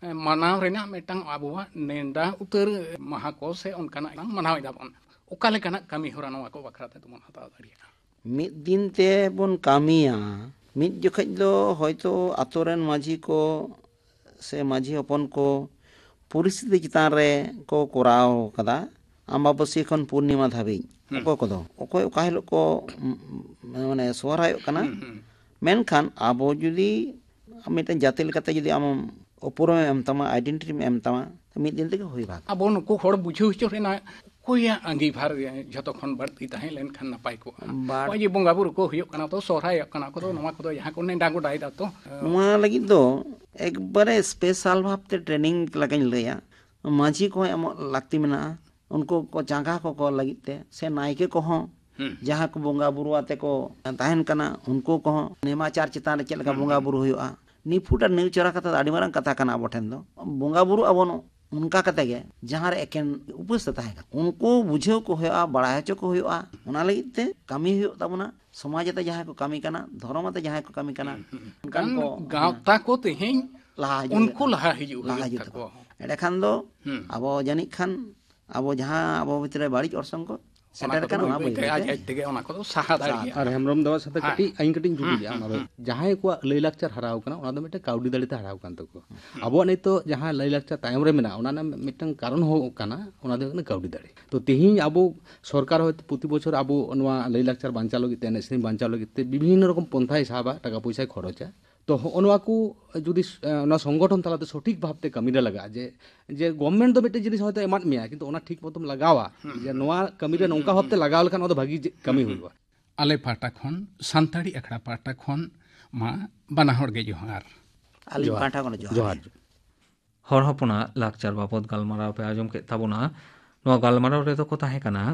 ᱢᱟᱱᱟᱣ ᱨᱮᱱᱟᱜ ᱢᱤᱫᱴᱟᱝ ᱟᱵᱚᱣᱟᱜ ᱱᱮᱰᱟ ᱩᱛᱟᱹᱨ ᱢᱟᱦᱟ ᱠᱚ ᱥᱮ ᱚᱱᱠᱟᱱᱟᱜ ᱢᱟᱱᱟᱣ ᱮᱫᱟ ᱵᱚᱱ᱾ ᱚᱠᱟ ᱞᱮᱠᱟᱱᱟᱜ ᱠᱟᱹᱢᱤ ᱦᱚᱨᱟ ᱱᱚᱣᱟ ᱠᱚ ᱵᱟᱠᱷᱨᱟ ᱛᱮᱫᱚ ᱵᱚᱱ ᱦᱟᱛᱟᱣ ᱫᱟᱲᱮᱭᱟᱜᱼᱟ? ᱢᱤᱫ ᱫᱤᱱ ᱛᱮ ᱵᱚᱱ ᱠᱟᱹᱢᱤᱭᱟ᱾ ᱢᱤᱫ ᱡᱚᱠᱷᱚᱡ ᱫᱚ ᱦᱚᱭᱛᱳ ᱟᱛᱳ ᱨᱮᱱ ᱢᱟᱹᱡᱷᱤ ᱠᱚ ᱥᱮ ᱢᱟᱹᱡᱷᱤ ᱦᱚᱯᱚᱱ ᱠᱚ ᱯᱚᱨᱤᱥᱛᱷᱤᱛᱤ ᱪᱮᱛᱟᱱ ᱨᱮ ᱠᱚ ᱠᱚᱨᱟᱣ ᱠᱟᱫᱟ, ᱟᱢᱵᱟᱵᱟᱹᱥᱭᱟᱹ ᱠᱷᱚᱱ ᱯᱩᱨᱱᱤᱢᱟ ᱫᱷᱟᱹᱵᱤᱡ᱾ ᱦᱩᱸ᱾ ᱚᱠᱚᱭ ᱠᱚᱫᱚ, ᱚᱠᱚᱭ ᱚᱠᱟ ᱦᱤᱞᱳᱜ ᱠᱚ, ᱩᱢ, ᱢᱟᱱᱮ, ᱥᱚᱦᱨᱟᱭᱚᱜ ᱠᱟᱱᱟ᱾ ᱦᱩᱸ, ᱦᱩᱸ᱾ ᱢᱮᱱᱠᱷᱟᱱ ᱟᱵᱚ ᱡᱩᱫᱤ ᱢᱤᱫᱴᱮᱱ ᱡᱟᱹᱛᱤ ᱞᱮᱠᱟᱛᱮ ᱡᱩᱫᱤ ᱟᱢ ᱩᱯᱨᱩᱢᱮᱢ ᱮᱢ ᱛᱟᱢᱟ, ᱟᱭᱰᱮᱱᱴᱤᱴᱤᱢ ᱮᱢ ᱛᱟᱢᱟ, ᱢᱤᱫ ᱫᱤᱱ ᱛᱮᱜᱮ ᱦᱩᱭ ᱵᱷᱟᱜᱽ᱾ ᱟᱵᱚ ᱱᱩᱠᱩ ᱦᱚᱲ ᱵᱩᱡᱷᱟᱹᱣ ᱦᱚᱪᱚ ᱨᱮᱱᱟᱜ ᱚᱠᱚᱭᱟᱜ ᱟᱸᱜᱤᱵᱷᱟᱨ ᱡᱷᱚᱛᱚ ᱠᱷᱚᱱ ᱵᱟᱹᱲᱛᱤ ᱛᱟᱦᱮᱸ ᱞᱮᱱᱠᱷᱟᱱ ᱱᱟᱯᱟᱭ ᱠᱚᱜᱼᱟ? ᱵᱟᱲ- ᱱᱚᱜᱼᱚᱭ ᱡᱮ ᱵᱚᱸᱜᱟ ᱵᱩᱨᱩ ᱠᱚ ᱦᱩᱭᱩᱜ ᱠᱟᱱᱟ, ᱛᱚ ᱥᱚᱦᱨᱟᱭᱚᱜ ᱠᱟᱱᱟ ᱠᱚ, ᱛᱚ ᱱᱚᱣᱟ ᱠᱚᱫᱚ ᱡᱟᱦᱟᱸ ᱠᱚ ᱱᱮᱰᱟ ᱜᱚᱰᱟᱭ ᱫᱟ, ᱛᱚ ᱱᱚᱣᱟ ᱞᱟᱹᱜᱤᱫ ᱫᱚ ᱮᱠᱵᱟᱨᱮ ᱥᱯᱮᱥᱟᱞ ᱵᱷᱟᱵᱽᱛᱮ ᱴᱨᱮᱱᱤᱝ ᱞᱮᱠᱟᱧ ᱞᱟᱹᱭᱟ, ᱢᱟᱹᱡᱷᱤ ᱠᱚᱦᱚᱸ ᱮᱢᱚᱜ ᱞᱟᱹᱠᱛᱤ ᱢᱮᱱᱟᱜᱼᱟ᱾ ᱩᱱᱠᱩ ᱠᱚ ᱪᱟᱸᱜᱟ ᱠᱚᱠᱚ ᱞᱟᱹᱜᱤᱫ ᱛᱮ, ᱥᱮ ᱱᱟᱭᱠᱮ ᱠᱚᱦᱚᱸ ᱦᱩᱸ᱾ ᱡᱟᱦᱟᱸ ᱠᱚ ᱵᱚᱸᱜᱟ ᱵᱩᱨᱩ ᱟᱛᱮ ᱠᱚ ᱛᱟᱦᱮᱱ ᱠᱟᱱᱟ, ᱩᱱᱠᱩ ᱠᱚᱦᱚᱸ ᱱᱮᱢᱟᱪᱟᱨ ᱪᱮᱛᱟᱱ ᱨᱮ ᱪᱮᱫ ᱞᱮᱠᱟ ᱦᱩᱸ, ᱵᱚᱸᱜᱟ ᱦᱩᱸ᱾ ᱵᱩᱨᱩ ᱦᱩᱭᱩᱜᱼᱟ, ᱱᱤᱯᱷᱩᱴ ᱟᱨ ᱱᱤᱣᱪᱟᱨᱟ ᱠᱟᱛᱷᱟ ᱫᱚ ᱟᱹᱰᱤ ᱢᱟᱨᱟᱝ ᱠᱟᱛᱷᱟ ᱠᱟᱱᱟ ᱟᱵᱚ ᱴᱷᱮᱱ ᱫᱚ᱾ ᱵᱚᱸᱜᱟ ᱵᱩᱨᱩ ᱟᱵᱚᱱ ᱚᱱᱠᱟ ᱠᱟᱛᱮ ᱜᱮ, ᱡᱟᱦᱟᱸ ᱨᱮ ᱮᱠᱮᱱ ᱩᱯᱟᱹᱥ ᱛᱮ ᱛᱟᱦᱮᱸ ᱠᱟᱱᱟ, ᱩᱱᱠᱩ ᱵᱩᱡᱷᱟᱹᱣ ᱠᱚ ᱦᱩᱭᱩᱜᱼᱟ, ᱵᱟᱲᱟᱭ ᱦᱚᱪᱚ ᱠᱚ ᱦᱩᱭᱩᱜᱼᱟ᱾ ᱚᱱᱟ ᱞᱟᱹᱜᱤᱫ ᱛᱮ ᱠᱟᱹᱢᱤ ᱦᱩᱭᱩᱜ ᱛᱟᱵᱚᱱᱟ᱾ ᱥᱚᱢᱟᱡᱽ ᱟᱛᱮ ᱡᱟᱦᱟᱸᱭ ᱠᱚ ᱠᱟᱹᱢᱤ ᱠᱟᱱᱟ, ᱫᱷᱚᱨᱚᱢ ᱟᱛᱮ ᱡᱟᱦᱟᱸᱭ ᱠᱚ ᱠᱟᱹᱢᱤ ᱠᱟᱱᱟ, ᱦᱩᱸ, ᱦᱩᱸ᱾ ᱚᱱᱠᱟᱱ ᱠᱟᱱ ᱠᱚ, ᱜᱟᱶᱛᱟ ᱠᱚ ᱛᱮᱦᱮᱧ ᱞᱟᱦᱟ ᱦᱤᱡᱩᱜ ᱩᱱᱠᱩ ᱦᱩᱭᱩᱜ ᱞᱟᱦᱟ ᱛᱟᱠᱚᱣᱟ᱾ ᱦᱤᱡᱩᱜ ᱞᱟᱦᱟ ᱦᱩᱭᱩᱜ ᱦᱤᱡᱩᱜ ᱛᱟᱠᱚᱣᱟ᱾ ᱛᱟᱠᱚᱣᱟ᱾ ᱮᱸᱰᱮᱠᱷᱟᱱ ᱫᱚ ᱦᱩᱸ᱾ ᱟᱵᱚ ᱡᱟᱹᱱᱤᱡ ᱠᱷᱟᱱ ᱟᱵᱚ ᱡᱟᱦᱟᱸ ᱟᱵᱚ ᱵᱷᱤᱛᱨᱤ ᱨᱮ ᱵᱟᱹᱲᱤᱡ ᱚᱨᱥᱚᱝ ᱠᱚ ᱚᱱᱟ ᱥᱮᱴᱮᱨ ᱠᱚᱫᱚ ᱠᱟᱱᱟ, ᱵᱟᱹᱭ ᱚᱱᱟ ᱵᱟᱹᱭ ᱵᱟᱹᱭ ᱛᱮ ᱵᱟᱹᱭ ᱟᱡ ᱛᱮ ᱟᱡ ᱛᱮᱜᱮ ᱚᱱᱟ ᱠᱚᱫᱚ ᱥᱟᱦᱟ ᱥᱟᱦᱟ ᱫᱟᱲᱮᱭᱟᱜᱼᱟ᱾ ᱟᱨ ᱦᱮᱢᱵᱨᱚᱢ ᱫᱟᱫᱟ ᱥᱟᱛᱮ ᱦᱮᱸ᱾ ᱠᱟᱹᱴᱤᱡ ᱤᱧ ᱠᱟᱹᱴᱤᱡ ᱤᱧ ᱦᱩᱸ, ᱡᱩᱴᱤᱡᱟ, ᱦᱩᱸ, ᱚᱱᱟ ᱫᱚ ᱦᱩᱸ᱾ ᱡᱟᱦᱟᱸᱭ ᱠᱚᱣᱟᱜ ᱞᱟᱹᱭ ᱞᱟᱠᱪᱟᱨ ᱦᱟᱨᱟᱣ ᱠᱟᱱᱟ, ᱚᱱᱟ ᱫᱚ ᱢᱤᱫᱴᱮᱱ ᱠᱟᱹᱣᱰᱤ ᱫᱟᱲᱮ ᱛᱮ ᱦᱟᱨᱟᱣ ᱠᱟᱱ ᱛᱟᱠᱚᱣᱟ᱾ ᱦᱩᱸ᱾ ᱟᱵᱚᱣᱟᱜ ᱱᱤᱛᱚᱜ ᱡᱟᱦᱟᱸ ᱞᱟᱹᱭ ᱞᱟᱠᱪᱟᱨ ᱛᱟᱭᱚᱢ ᱨᱮ ᱢᱮᱱᱟᱜᱼᱟ, ᱚᱱᱟ ᱨᱮᱱᱟᱜ ᱢᱤᱫᱴᱟᱝ ᱠᱟᱨᱚᱱ ᱦᱚᱸ ᱠᱟᱱᱟ, ᱚᱱᱟ ᱫᱚ ᱦᱩᱭᱩᱜ ᱠᱟᱱᱟ ᱠᱟᱹᱣᱰᱤ ᱫᱟᱲᱮ᱾ ᱛᱚ ᱛᱮᱦᱮᱧ ᱟᱵᱚ ᱥᱚᱨᱠᱟᱨ ᱦᱚᱭᱛᱳ ᱯᱨᱚᱛᱤ ᱵᱚᱪᱷᱚᱨ ᱟᱵᱚ ᱱᱚᱣᱟ ᱞᱟᱹᱭ ᱞᱟᱠᱪᱟᱨ ᱵᱟᱧᱪᱟᱣ ᱞᱟᱹᱜᱤᱫ ᱛᱮ, ᱮᱱᱮᱡ ᱥᱮᱨᱮᱧ ᱵᱟᱧᱪᱟᱣ ᱞᱟᱹᱜᱤᱫ ᱛᱮ ᱵᱤᱵᱷᱤᱱᱱᱚ ᱨᱚᱠᱚᱢ ᱯᱚᱱᱛᱷᱟᱭ ᱥᱟᱵᱟ, ᱴᱟᱠᱟ ᱯᱚᱭᱥᱟᱭ ᱠᱷᱚᱨᱚᱪᱟ᱾ ᱛᱚ ᱦᱚᱸᱜᱼᱚ ᱱᱚᱣᱟ ᱠᱚ ᱡᱩᱫᱤ, ᱮ, ᱱᱚᱣᱟ ᱥᱚᱝᱜᱚᱴᱷᱚᱱ ᱛᱟᱞᱟᱛᱮ ᱥᱚᱴᱷᱤᱠ ᱵᱷᱟᱵᱽᱛᱮ ᱠᱟᱹᱢᱤ ᱨᱮ ᱞᱟᱜᱟᱜᱼᱟ, ᱡᱮ, ᱡᱮ ᱜᱚᱵᱷᱢᱮᱱᱴ ᱫᱚ ᱢᱤᱫᱴᱮᱱ ᱡᱤᱱᱤᱥ ᱦᱚᱭᱛᱳ ᱮᱢᱟᱫ ᱢᱮᱭᱟ, ᱠᱤᱱᱛᱩ ᱚᱱᱟ ᱴᱷᱤᱠ ᱢᱚᱛᱚᱢ ᱞᱟᱜᱟᱣᱟ, ᱦᱩᱸ, ᱡᱮ ᱦᱩᱸ, ᱱᱚᱣᱟ ᱦᱩᱸ, ᱠᱟᱹᱢᱤ ᱨᱮ ᱦᱩᱸ, ᱱᱚᱝᱠᱟ ᱦᱩᱸ, ᱵᱷᱟᱵᱽᱛᱮ ᱦᱩᱸ᱾ ᱞᱟᱜᱟᱣ ᱞᱮᱠᱷᱟᱱ ᱚᱱᱟ ᱫᱚ ᱵᱷᱟᱹᱜᱤ ᱡᱮ ᱠᱟᱹᱢᱤ ᱦᱩᱸ, ᱦᱩᱸ᱾ ᱦᱩᱭᱩᱜᱼᱟ᱾ ᱟᱞᱮ ᱯᱟᱦᱴᱟ ᱠᱷᱚᱱ, ᱥᱟᱱᱛᱟᱲᱤ ᱟᱠᱷᱲᱟ ᱯᱟᱦᱴᱟ ᱠᱷᱚᱱ ᱢᱟ ᱵᱟᱱᱟ ᱦᱚᱲ ᱜᱮ ᱡᱚᱦᱟᱨ᱾ ᱟᱹᱞᱤᱧ ᱡᱚᱦᱟᱨ᱾ ᱯᱟᱦᱴᱟ ᱠᱷᱚᱱ ᱡᱚᱦᱟᱨ᱾ ᱡᱚᱦᱟᱨ᱾ ᱦᱚᱲ ᱦᱚᱯᱚᱱᱟᱜ ᱞᱟᱠᱪᱟᱨ ᱵᱟᱵᱚᱫ ᱜᱟᱞᱢᱟᱨᱟᱣ ᱯᱮ ᱟᱸᱡᱚᱢ ᱠᱮᱫ ᱛᱟᱵᱚᱱᱟ᱾ ᱱᱚᱣᱟ ᱜᱟᱞᱢᱟᱨᱟᱣ ᱨᱮᱫᱚ ᱠᱚ ᱛᱟᱦᱮᱸ ᱠᱟᱱᱟ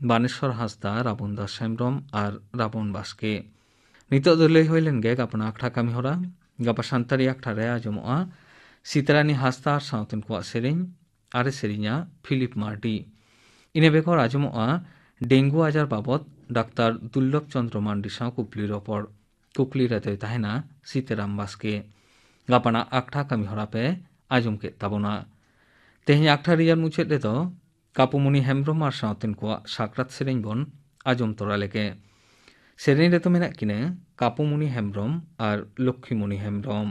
ᱵᱟᱱᱮᱥᱚᱨ ᱦᱟᱸᱥᱫᱟ, ᱨᱟᱵᱚᱱ ᱫᱟᱥ ᱦᱮᱢᱵᱨᱚᱢ ᱟᱨ ᱨᱟᱵᱚᱱ ᱵᱟᱥᱠᱮ᱾ ᱱᱤᱛᱚᱜ ᱫᱚ ᱞᱟᱹᱭ ᱦᱩᱭ ᱞᱮᱱ ᱜᱮ ᱜᱟᱯᱟᱱ ᱟᱠᱷᱲᱟ ᱠᱟᱹᱢᱤ ᱦᱚᱨᱟ᱾ ᱜᱟᱯᱟ ᱥᱟᱱᱛᱟᱲᱤ ᱟᱠᱷᱲᱟ ᱨᱮ ᱟᱸᱡᱚᱢᱚᱜᱼᱟ ᱥᱤᱛᱨᱟᱱᱤ ᱦᱟᱸᱥᱫᱟ ᱟᱨ ᱥᱟᱶᱛᱮᱱ ᱠᱚᱣᱟᱜ ᱥᱮᱨᱮᱧ, ᱟᱨᱮ ᱥᱮᱨᱮᱧᱟ ᱯᱷᱤᱞᱤᱯ ᱢᱟᱨᱰᱤ᱾ ᱤᱱᱟᱹ ᱵᱮᱜᱚᱨ ᱟᱸᱡᱚᱢᱚᱜᱼᱟ ᱰᱮᱝᱜᱩ ᱟᱡᱟᱨ ᱵᱟᱵᱚᱫ ᱰᱟᱠᱛᱟᱨ ᱫᱩᱨᱞᱚᱵᱷ ᱪᱚᱸᱫᱽᱨᱚ ᱢᱟᱱᱰᱤ ᱥᱟᱶ ᱠᱩᱠᱞᱤ ᱨᱚᱯᱚᱲ᱾ ᱠᱩᱠᱞᱤ ᱨᱮᱫᱚᱭ ᱛᱟᱦᱮᱱᱟ ᱥᱤᱛᱟᱨᱟᱢ ᱵᱟᱥᱠᱮ᱾ ᱜᱟᱯᱟᱱᱟᱜ ᱟᱠᱷᱲᱟ ᱠᱟᱹᱢᱤ ᱦᱚᱨᱟ ᱯᱮ ᱟᱸᱡᱚᱢ ᱠᱮᱫ ᱛᱟᱵᱚᱱᱟ᱾ ᱛᱮᱦᱮᱧ ᱟᱠᱷᱲᱟ ᱨᱮᱭᱟᱜ ᱢᱩᱪᱟᱹᱫ ᱨᱮᱫᱚ ᱠᱟᱯᱩᱢᱩᱱᱤ ᱦᱮᱢᱵᱨᱚᱢ ᱟᱨ ᱥᱟᱶᱛᱮᱱ ᱠᱚᱣᱟᱜ ᱥᱟᱠᱨᱟᱛ ᱥᱮᱨᱮᱧ ᱵᱚᱱ ᱟᱸᱡᱚᱢ ᱛᱚᱨᱟ ᱞᱮᱜᱮ᱾ ᱥᱮᱨᱮᱧ ᱨᱮᱫᱚ ᱢᱮᱱᱟᱜ ᱠᱤᱱᱟᱹ ᱠᱟᱯᱩᱢᱩᱱᱤ ᱦᱮᱢᱵᱨᱚᱢ ᱟᱨ ᱞᱚᱠᱠᱷᱤᱢᱩᱱᱤ ᱦᱮᱢᱵᱨᱚᱢ᱾